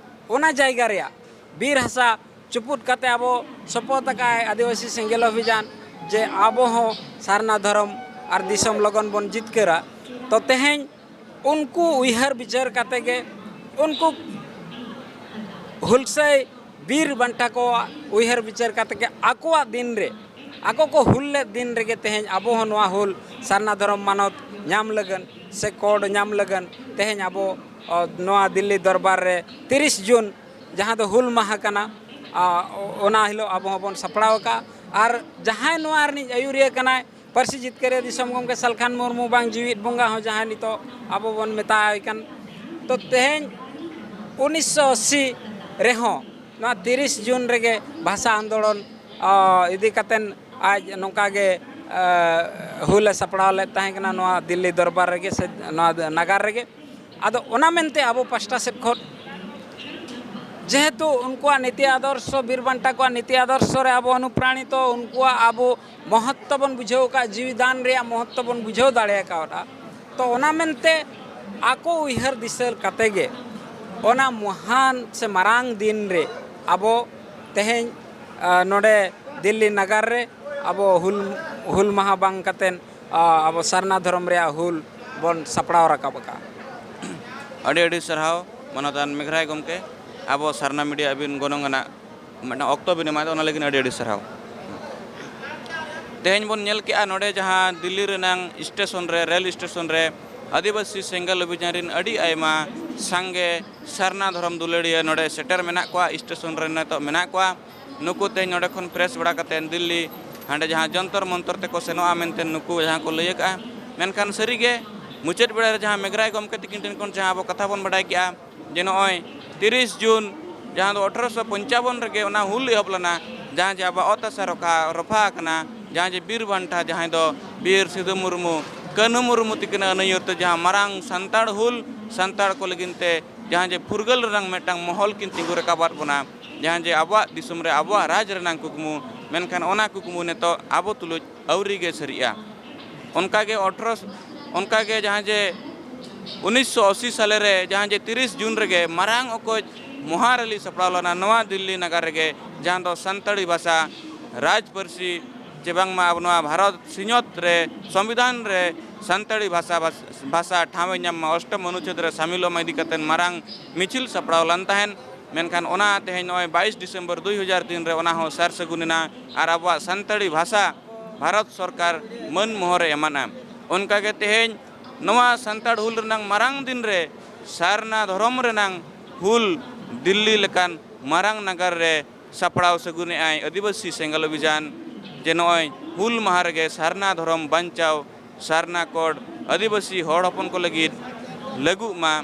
ᱚᱱᱟ ᱡᱟᱭᱜᱟ ᱨᱮᱭᱟᱜ ᱵᱤᱨ ᱦᱟᱥᱟ ᱪᱩᱯᱩᱫ ᱠᱟᱛᱮ ᱟᱵᱚ ᱥᱚᱯᱚᱛ ᱟᱠᱟᱫ ᱟᱹᱫᱤᱵᱟᱹᱥᱤ ᱥᱮᱸᱜᱮᱞ ᱚᱵᱷᱤᱡᱟᱱ, ᱡᱮ ᱟᱵᱚ ᱦᱚᱸ ᱥᱟᱨᱱᱟ ᱫᱷᱚᱨᱚᱢ ᱟᱨ ᱫᱤᱥᱚᱢ ᱞᱚᱜᱚᱱ ᱵᱚᱱ ᱡᱤᱛᱠᱟᱹᱨᱟ᱾ ᱛᱚ ᱛᱮᱦᱮᱧ ᱩᱱᱠᱩ ᱩᱭᱦᱟᱹᱨ ᱵᱤᱪᱟᱹᱨ ᱠᱟᱛᱮ ᱜᱮ, ᱩᱱᱠᱩ ᱦᱩᱞᱥᱟᱹᱭ ᱵᱤᱨ ᱵᱟᱱᱴᱟ ᱠᱚᱣᱟᱜ ᱩᱭᱦᱟᱹᱨ ᱵᱤᱪᱟᱹᱨ ᱠᱟᱛᱮ ᱜᱮ ᱟᱠᱚᱣᱟᱜ ᱫᱤᱱ ᱨᱮ, ᱟᱠᱚ ᱠᱚ ᱦᱩᱞ ᱞᱮᱫ ᱫᱤᱱ ᱨᱮᱜᱮ ᱛᱮᱦᱮᱧ ᱟᱵᱚ ᱦᱚᱸ ᱱᱚᱣᱟ ᱦᱩᱞ ᱥᱟᱨᱱᱟ ᱫᱷᱚᱨᱚᱢ ᱢᱟᱱᱚᱛ ᱧᱟᱢ ᱞᱟᱹᱜᱤᱫ ᱥᱮ ᱠᱳᱰ ᱧᱟᱢ ᱞᱟᱹᱜᱤᱫ ᱛᱮᱦᱮᱧ ᱟᱵᱚ, ᱚ, ᱱᱚᱣᱟ ᱫᱤᱞᱞᱤ ᱫᱚᱨᱵᱟᱨ ᱨᱮ ᱛᱤᱨᱤᱥ ᱡᱩᱱ, ᱡᱟᱦᱟᱸ ᱫᱚ ᱦᱩᱞ ᱢᱟᱦᱟ ᱠᱟᱱᱟ, ᱟ, ᱚ-, ᱚᱱᱟ ᱦᱤᱞᱳᱜ ᱟᱵᱚ ᱦᱚᱸᱵᱚᱱ ᱥᱟᱯᱲᱟᱣ ᱟᱠᱟᱫᱼᱟ᱾ ᱟᱨ ᱡᱟᱦᱟᱸᱭ ᱱᱚᱣᱟ ᱨᱤᱱᱤᱡ ᱟᱹᱭᱩᱨᱤᱭᱟᱹ ᱠᱟᱱᱟᱭ, ᱯᱟᱹᱨᱥᱤ ᱡᱤᱛᱠᱟᱹᱨᱤᱭᱟᱹ ᱫᱤᱥᱚᱢ ᱜᱚᱢᱠᱮ ᱥᱟᱞᱠᱷᱟᱱ ᱢᱩᱨᱢᱩ, ᱵᱟᱝ ᱡᱤᱣᱤᱫ ᱵᱚᱸᱜᱟ ᱦᱚᱸ ᱡᱟᱦᱟᱸᱭ ᱱᱤᱛᱚᱜ ᱟᱵᱚ ᱵᱚᱱ ᱢᱮᱛᱟᱭ ᱠᱟᱱ, ᱛᱚ ᱛᱮᱦᱮᱧ ᱩᱱᱤᱥᱥᱚ ᱟᱥᱤ ᱨᱮᱦᱚᱸ ᱱᱚᱣᱟ ᱛᱤᱨᱤᱥ ᱡᱩᱱ ᱨᱮᱜᱮ ᱵᱷᱟᱥᱟ ᱟᱱᱫᱳᱞᱚᱱ, ᱟ, ᱤᱫᱤ ᱠᱟᱛᱮᱱ ᱟᱡ ᱱᱚᱝᱠᱟ ᱜᱮ, ᱟ, ᱦᱩᱞᱮ ᱥᱟᱯᱲᱟᱣ ᱞᱮᱫ ᱛᱟᱦᱮᱸ ᱠᱟᱱᱟ ᱱᱚᱣᱟ ᱫᱤᱞᱞᱤ ᱫᱚᱨᱵᱟᱨ ᱨᱮᱜᱮ ᱥᱮ ᱱᱚᱣᱟ ᱱᱟᱜᱟᱨ ᱨᱮᱜᱮ᱾ ᱟᱫᱚ ᱚᱱᱟ ᱢᱮᱱᱛᱮ ᱟᱵᱚ ᱯᱟᱥᱴᱟ ᱥᱮᱫ ᱠᱷᱚᱱ ᱡᱮᱦᱮᱛᱩ ᱩᱱᱠᱩᱣᱟᱜ ᱱᱤᱛᱤ ᱟᱫᱚᱨᱥᱚ, ᱵᱤᱨ ᱵᱟᱱᱴᱟ ᱠᱚᱣᱟᱜ ᱱᱤᱛᱤ ᱟᱫᱚᱨᱥᱚ ᱨᱮ ᱟᱵᱚ ᱚᱱᱩᱯᱨᱟᱬᱤᱛᱚ, ᱩᱱᱠᱩᱣᱟᱜ ᱟᱵᱚ ᱢᱚᱦᱚᱛᱛᱚ ᱵᱚᱱ ᱵᱩᱡᱷᱟᱹᱣ ᱟᱠᱟᱫ, ᱡᱤᱣᱤ ᱫᱟᱱ ᱨᱮᱭᱟᱜ ᱢᱚᱦᱚᱛᱛᱚ ᱵᱚᱱ ᱵᱩᱡᱷᱟᱹᱣ ᱫᱟᱲᱮ ᱠᱟᱣᱫᱟ᱾ ᱛᱚ ᱚᱱᱟ ᱢᱮᱱᱛᱮ ᱟᱠᱚ ᱩᱭᱦᱟᱹᱨ ᱫᱤᱥᱟᱹ ᱠᱟᱛᱮ ᱜᱮ ᱚᱱᱟ ᱢᱚᱦᱟᱱ ᱥᱮ ᱢᱟᱨᱟᱝ ᱫᱤᱱ ᱨᱮ ᱟᱵᱚ ᱛᱮᱦᱮᱧ, ᱟ, ᱱᱚᱰᱮ ᱫᱤᱞᱞᱤ ᱱᱟᱜᱟᱨ ᱨᱮ ᱟᱵᱚ ᱦᱩᱞ, ᱦᱩᱞ ᱢᱟᱦᱟ ᱵᱟᱝ ᱠᱟᱛᱮᱱ, ᱟ, ᱟᱵᱚ ᱥᱟᱨᱱᱟ ᱫᱷᱚᱨᱚᱢ ᱨᱮᱭᱟᱜ ᱦᱩᱞ ᱵᱚᱱ ᱥᱟᱯᱲᱟᱣ ᱨᱟᱠᱟᱵ ᱟᱠᱟᱫᱼᱟ᱾ ᱟᱹᱰᱤ ᱟᱹᱰᱤ ᱥᱟᱨᱦᱟᱣ ᱢᱟᱱᱚᱛᱟᱱ ᱢᱮᱜᱷᱨᱟᱭ ᱜᱚᱢᱠᱮ, ᱟᱵᱚ ᱥᱟᱨᱱᱟ ᱢᱤᱰᱤᱭᱟ ᱟᱹᱵᱤᱱ ᱜᱚᱱᱚᱝ ᱟᱱᱟᱜ ᱢᱤᱫᱴᱟᱝ ᱚᱠᱛᱚ ᱵᱤᱱ ᱮᱢᱟᱫ, ᱚᱱᱟ ᱞᱟᱹᱜᱤᱫ ᱟᱹᱰᱤ ᱟᱹᱰᱤ ᱥᱟᱨᱦᱟᱣ᱾ ᱛᱮᱦᱮᱧ ᱵᱚᱱ ᱧᱮᱞ ᱠᱮᱜᱼᱟ, ᱱᱚᱰᱮ ᱡᱟᱦᱟᱸ ᱫᱤᱞᱞᱤ ᱨᱮᱱᱟᱝ ᱥᱴᱮᱥᱚᱱ ᱨᱮ, ᱨᱮᱞ ᱥᱴᱮᱥᱚᱱ ᱨᱮ ᱟᱹᱫᱤᱵᱟᱹᱥᱤ ᱥᱮᱸᱜᱮᱞ ᱚᱵᱷᱤᱡᱟᱱ ᱨᱤᱱ ᱟᱹᱰᱤ ᱟᱭᱢᱟ ᱥᱟᱸᱜᱮ ᱥᱟᱨᱱᱟ ᱫᱷᱚᱨᱚᱢ ᱫᱩᱞᱟᱹᱲᱤᱭᱟᱹ ᱱᱚᱰᱮ ᱥᱮᱴᱮᱨ ᱢᱮᱱᱟᱜ ᱠᱚᱣᱟ, ᱥᱴᱮᱥᱚᱱ ᱨᱮ ᱱᱤᱛᱚᱜ ᱢᱮᱱᱟᱜ ᱠᱚᱣᱟ᱾ ᱱᱩᱠᱩ ᱛᱮᱦᱮᱧ ᱱᱚᱰᱮ ᱠᱷᱚᱱ ᱯᱷᱨᱮᱥ ᱵᱟᱲᱟ ᱠᱟᱛᱮ ᱫᱤᱞᱞᱤ ᱦᱟᱸᱰᱮ ᱡᱟᱦᱟᱸ ᱡᱚᱱᱛᱚᱨ ᱢᱚᱱᱛᱚᱨ ᱛᱮᱠᱚ ᱥᱮᱱᱚᱜᱼᱟ ᱢᱮᱱᱛᱮ ᱱᱩᱠᱩ ᱡᱟᱦᱟᱸ ᱠᱚ ᱞᱟᱹᱭ ᱟᱠᱟᱜᱼᱟ, ᱢᱮᱱᱠᱷᱟᱱ ᱥᱟᱹᱨᱤᱜᱮ ᱢᱩᱪᱟᱹᱫ ᱵᱮᱲᱟ ᱨᱮ ᱡᱟᱦᱟᱸ ᱢᱮᱜᱽᱨᱟᱭ ᱜᱚᱢᱠᱮ ᱛᱤᱠᱤᱱ ᱴᱷᱮᱱ ᱠᱷᱚᱱ ᱡᱟᱦᱟᱸ ᱟᱵᱚ ᱠᱟᱛᱷᱟ ᱵᱚᱱ ᱵᱟᱰᱟᱭ ᱠᱮᱜᱼᱟ ᱡᱮ ᱱᱚᱜᱼᱚᱭ ᱛᱤᱨᱤᱥ ᱡᱩᱱ, ᱡᱟᱦᱟᱸ ᱫᱚ ᱟᱴᱷᱨᱚᱥᱚ ᱯᱚᱧᱪᱟᱵᱚᱱ ᱨᱮᱜᱮ ᱚᱱᱟ ᱦᱩᱞ ᱮᱦᱚᱵ ᱞᱮᱱᱟ, ᱡᱟᱦᱟᱸ ᱡᱮ ᱟᱵᱚᱣᱟᱜ ᱚᱛ ᱦᱟᱥᱟ ᱨᱚᱯᱷᱟ, ᱨᱚᱯᱷᱟ ᱟᱠᱟᱱᱟ, ᱡᱟᱦᱟᱸ ᱡᱮ ᱵᱤᱨ ᱵᱟᱱᱴᱟ, ᱡᱟᱦᱟᱸᱭ ᱫᱚ ᱵᱤᱨ ᱥᱤᱫᱩ ᱢᱩᱨᱢᱩ, ᱠᱟᱹᱱᱦᱩ ᱢᱩᱨᱢᱩ ᱛᱤᱠᱤᱱᱟᱜ ᱟᱹᱱᱟᱹᱭᱟᱹᱨ ᱛᱮ ᱡᱟᱦᱟᱸ ᱢᱟᱨᱟᱝ ᱥᱟᱱᱛᱟᱲ ᱦᱩᱞ, ᱥᱟᱱᱛᱟᱲ ᱠᱚ ᱞᱟᱹᱜᱤᱫ ᱛᱮ ᱡᱟᱦᱟᱸ ᱡᱮ ᱯᱷᱩᱨᱜᱟᱹᱞ ᱨᱮᱱᱟᱜ ᱢᱤᱫᱴᱟᱝ ᱢᱚᱦᱚᱞ ᱠᱤᱱ ᱛᱤᱸᱜᱩ ᱨᱟᱠᱟᱵᱟᱫ ᱵᱚᱱᱟ, ᱡᱟᱦᱟᱸ ᱡᱮ ᱟᱵᱚᱣᱟᱜ ᱫᱤᱥᱚᱢ ᱨᱮ ᱟᱵᱚᱣᱟᱜ ᱨᱟᱡᱽ ᱨᱮᱱᱟᱜ ᱠᱩᱠᱢᱩ, ᱢᱮᱱᱠᱷᱟᱱ ᱚᱱᱟ ᱠᱩᱠᱢᱩ ᱱᱤᱛᱚᱜ ᱟᱵᱚ ᱛᱩᱞᱩᱡ ᱟᱹᱣᱨᱤ ᱜᱮ ᱥᱟᱹᱨᱤᱜᱼᱟ᱾ ᱚᱱᱠᱟᱜᱮ ᱟᱴᱷᱨᱚᱥ ᱚᱱᱠᱟᱜᱮ ᱡᱟᱦᱟᱸ ᱡᱮ ᱩᱱᱤᱥᱥᱚ ᱟᱥᱤ ᱥᱟᱞᱮ ᱨᱮ ᱡᱟᱦᱟᱸ ᱡᱮ ᱛᱤᱨᱤᱥ ᱡᱩᱱ ᱨᱮᱜᱮ ᱢᱟᱨᱟᱝ ᱚᱠᱚᱡ ᱢᱚᱦᱟ ᱨᱮᱞᱤ ᱥᱟᱯᱲᱟᱣ ᱞᱮᱱᱟ ᱱᱚᱣᱟ ᱫᱤᱞᱞᱤ ᱱᱟᱜᱟᱨ ᱨᱮᱜᱮ, ᱡᱟᱦᱟᱸ ᱫᱚ ᱥᱟᱱᱛᱟᱲᱤ ᱵᱷᱟᱥᱟ, ᱨᱟᱡᱽ ᱯᱟᱹᱨᱥᱤ ᱪᱮ ᱵᱟᱝᱢᱟ ᱟᱵᱚ ᱱᱚᱣᱟ ᱵᱷᱟᱨᱚᱛ ᱥᱤᱧᱚᱛ ᱨᱮ ᱥᱚᱝᱵᱤᱫᱷᱟᱱ ᱨᱮ ᱥᱟᱱᱛᱟᱲᱤ ᱵᱷᱟᱥᱟ, ᱵᱷᱟᱥᱟ ᱴᱷᱟᱶ ᱮ ᱧᱟᱢ ᱢᱟ, ᱚᱥᱴᱚᱢ ᱚᱱᱩᱪᱷᱮᱫ ᱨᱮ ᱥᱟᱢᱤᱞᱚᱜ ᱢᱟ ᱤᱫᱤ ᱠᱟᱛᱮ ᱢᱟᱨᱟᱝ ᱢᱤᱪᱷᱤᱞ ᱥᱟᱯᱲᱟᱣ ᱞᱮᱱ ᱛᱟᱦᱮᱸᱱ᱾ ᱢᱮᱱᱠᱷᱟᱱ ᱚᱱᱟ ᱛᱮᱦᱮᱧ ᱱᱚᱜᱼᱚᱭ ᱵᱟᱭᱤᱥ ᱰᱤᱥᱮᱢᱵᱚᱨ ᱫᱩᱭ ᱦᱟᱡᱟᱨ ᱛᱤᱱ ᱨᱮ ᱚᱱᱟ ᱦᱚᱸ ᱥᱟᱨ ᱥᱟᱹᱜᱩᱱ ᱮᱱᱟ ᱟᱨ ᱟᱵᱚᱣᱟᱜ ᱥᱟᱱᱛᱟᱲᱤ ᱵᱷᱟᱥᱟ ᱵᱷᱟᱨᱚᱛ ᱥᱚᱨᱠᱟᱨ ᱢᱟᱹᱱ ᱢᱚᱦᱚᱨᱮ ᱮᱢᱟᱱᱟ᱾ ᱚᱱᱠᱟᱜᱮ ᱛᱮᱦᱮᱧ ᱱᱚᱣᱟ ᱥᱟᱱᱛᱟᱲ ᱦᱩᱞ ᱨᱮᱱᱟᱝ ᱢᱟᱨᱟᱝ ᱫᱤᱱ ᱨᱮ ᱥᱟᱨᱱᱟ ᱫᱷᱚᱨᱚᱢ ᱨᱮᱱᱟᱝ ᱦᱩᱞ ᱫᱤᱞᱞᱤ ᱞᱮᱠᱟᱱ ᱢᱟᱨᱟᱝ ᱱᱟᱜᱟᱨ ᱨᱮ ᱥᱟᱯᱲᱟᱣ ᱥᱟᱹᱜᱩᱱᱮᱜᱼᱟᱭ ᱟᱹᱫᱤᱵᱟᱹᱥᱤ ᱥᱮᱸᱜᱮᱞ ᱚᱵᱷᱤᱡᱟᱱ᱾ ᱡᱮ ᱱᱚᱜᱼᱚᱭ ᱦᱩᱞ ᱢᱟᱦᱟ ᱨᱮᱜᱮ ᱥᱟᱨᱱᱟ ᱫᱷᱚᱨᱚᱢ ᱵᱟᱧᱪᱟᱣ, ᱥᱟᱨᱱᱟ ᱠᱳᱰ ᱟᱹᱫᱤᱵᱟᱹᱥᱤ ᱦᱚᱲ ᱦᱚᱯᱚᱱ ᱠᱚ ᱞᱟᱹᱜᱤᱫ ᱞᱟᱹᱜᱩᱜ ᱢᱟ,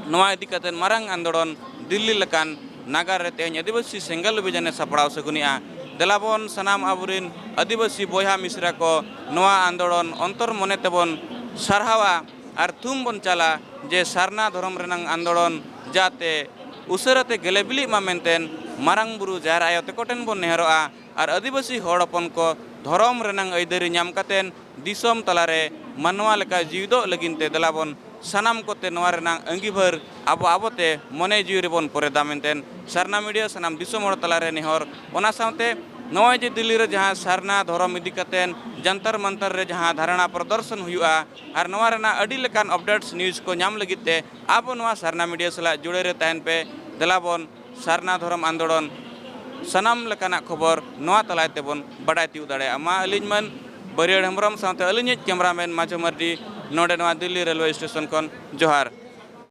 ᱱᱚᱣᱟ ᱤᱫᱤ ᱠᱟᱛᱮ ᱢᱟᱨᱟᱝ ᱟᱱᱫᱳᱲᱚᱱ ᱫᱤᱞᱞᱤ ᱞᱮᱠᱟᱱ ᱱᱟᱜᱟᱨ ᱨᱮ ᱛᱮᱦᱮᱧ ᱟᱹᱫᱤᱵᱟᱹᱥᱤ ᱥᱮᱸᱜᱮᱞ ᱚᱵᱷᱤᱡᱟᱱᱮ ᱥᱟᱯᱲᱟᱣ ᱥᱟᱹᱜᱩᱱᱮᱜᱼᱟ᱾ ᱫᱮᱞᱟᱵᱚᱱ ᱥᱟᱱᱟᱢ ᱟᱵᱚᱨᱮᱱ ᱟᱹᱫᱤᱵᱟᱹᱥᱤ ᱵᱚᱭᱦᱟ ᱢᱤᱥᱨᱟ ᱠᱚ ᱱᱚᱣᱟ ᱟᱱᱫᱳᱲᱚᱱ ᱚᱱᱛᱚᱨ ᱢᱚᱱᱮ ᱛᱮᱵᱚᱱ ᱥᱟᱨᱦᱟᱣᱟ ᱟᱨ ᱛᱷᱩᱢ ᱵᱚᱱ ᱪᱟᱞᱟ ᱡᱮ ᱥᱟᱨᱱᱟ ᱫᱷᱚᱨᱚᱢ ᱨᱮᱱᱟᱝ ᱟᱱᱫᱳᱲᱚᱱ ᱡᱟᱛᱮ ᱩᱥᱟᱹᱨᱟ ᱛᱮ ᱜᱮᱞᱮ ᱵᱤᱞᱤᱜ ᱢᱟ ᱢᱮᱱᱛᱮ ᱢᱟᱨᱟᱝ ᱵᱩᱨᱩ ᱡᱟᱦᱮᱨ ᱟᱭᱳ ᱛᱮᱠᱚ ᱴᱷᱮᱱ ᱵᱚᱱ ᱱᱮᱦᱚᱨᱚᱜᱼᱟ᱾ ᱟᱨ ᱟᱹᱫᱤᱵᱟᱹᱥᱤ ᱦᱚᱲ ᱦᱚᱯᱚᱱ ᱠᱚ ᱫᱷᱚᱨᱚᱢ ᱨᱮᱱᱟᱝ ᱟᱹᱭᱫᱟᱹᱨᱤ ᱧᱟᱢ ᱠᱟᱛᱮ ᱫᱤᱥᱚᱢ ᱛᱟᱞᱟᱨᱮ ᱢᱟᱱᱣᱟ ᱞᱮᱠᱟ ᱡᱤᱣᱤᱫᱚᱜ ᱞᱟᱹᱜᱤᱫ ᱛᱮ ᱫᱮᱞᱟᱵᱚᱱ ᱥᱟᱱᱟᱢ ᱠᱚᱛᱮ ᱱᱚᱣᱟ ᱨᱮᱱᱟᱜ ᱟᱺᱜᱤᱵᱷᱟᱨ ᱟᱵᱚ ᱟᱵᱚᱛᱮ ᱢᱚᱱᱮ ᱡᱤᱣᱤ ᱨᱮᱵᱚᱱ ᱯᱚᱨᱮᱫᱟ ᱢᱮᱱᱛᱮ ᱥᱟᱨᱱᱟ ᱢᱤᱰᱤᱭᱟ ᱥᱟᱱᱟᱢ ᱫᱤᱥᱚᱢ ᱦᱚᱲ ᱛᱟᱞᱟᱨᱮ ᱱᱮᱦᱚᱨ᱾ ᱚᱱᱟ ᱥᱟᱶᱛᱮ ᱱᱚᱜᱼᱚᱭ ᱡᱮ ᱫᱤᱞᱞᱤ ᱨᱮ ᱡᱟᱦᱟᱸ ᱥᱟᱨᱱᱟ ᱫᱷᱚᱨᱚᱢ ᱤᱫᱤ ᱠᱟᱛᱮ ᱡᱚᱱᱛᱚᱨ ᱢᱚᱱᱛᱚᱨ ᱨᱮ ᱡᱟᱦᱟᱸ ᱫᱷᱟᱨᱱᱟ ᱯᱨᱚᱫᱚᱨᱥᱚᱱ ᱦᱩᱭᱩᱜᱼᱟ ᱟᱨ ᱱᱚᱣᱟ ᱨᱮᱱᱟᱜ ᱟᱹᱰᱤ ᱞᱮᱠᱟᱱ ᱟᱯᱰᱮᱴᱥ ᱱᱤᱭᱩᱡᱽ ᱠᱚ ᱧᱟᱢ ᱞᱟᱹᱜᱤᱫ ᱛᱮ ᱟᱵᱚ ᱱᱚᱣᱟ ᱥᱟᱨᱱᱟ ᱢᱤᱰᱤᱭᱟ ᱥᱟᱞᱟᱜ ᱡᱩᱲᱟᱹ ᱨᱮ ᱛᱟᱦᱮᱱ ᱯᱮ᱾ ᱫᱮᱞᱟᱵᱚᱱ ᱥᱟᱨᱱᱟ ᱫᱷᱚᱨᱚᱢ ᱟᱱᱫᱳᱲᱚᱱ ᱥᱟᱱᱟᱢ ᱞᱮᱠᱟᱱᱟᱜ ᱠᱷᱚᱵᱚᱨ ᱱᱚᱣᱟ ᱛᱟᱞᱟᱭ ᱛᱮᱵᱚᱱ ᱵᱟᱰᱟᱭ ᱛᱤᱭᱳᱜ ᱫᱟᱲᱮᱭᱟᱜᱼᱟ᱾ ᱢᱟ ᱟᱹᱞᱤᱧ ᱢᱟᱹᱱ ᱵᱟᱹᱨᱭᱟᱹᱲ ᱦᱮᱢᱵᱨᱚᱢ ᱥᱟᱶᱛᱮ ᱟᱹᱞᱤᱧᱤᱡ ᱠᱮᱢᱨᱟᱢᱮᱱ ᱢᱟᱡᱷᱚ ᱢᱟᱨᱰᱤ ᱱᱚᱰᱮ ᱱᱚᱣᱟ ᱫᱤᱞᱞᱤ ᱨᱮᱞᱣᱮ ᱥᱴᱮᱥᱚᱱ ᱠᱷᱚᱱ ᱡᱚᱦᱟᱨ᱾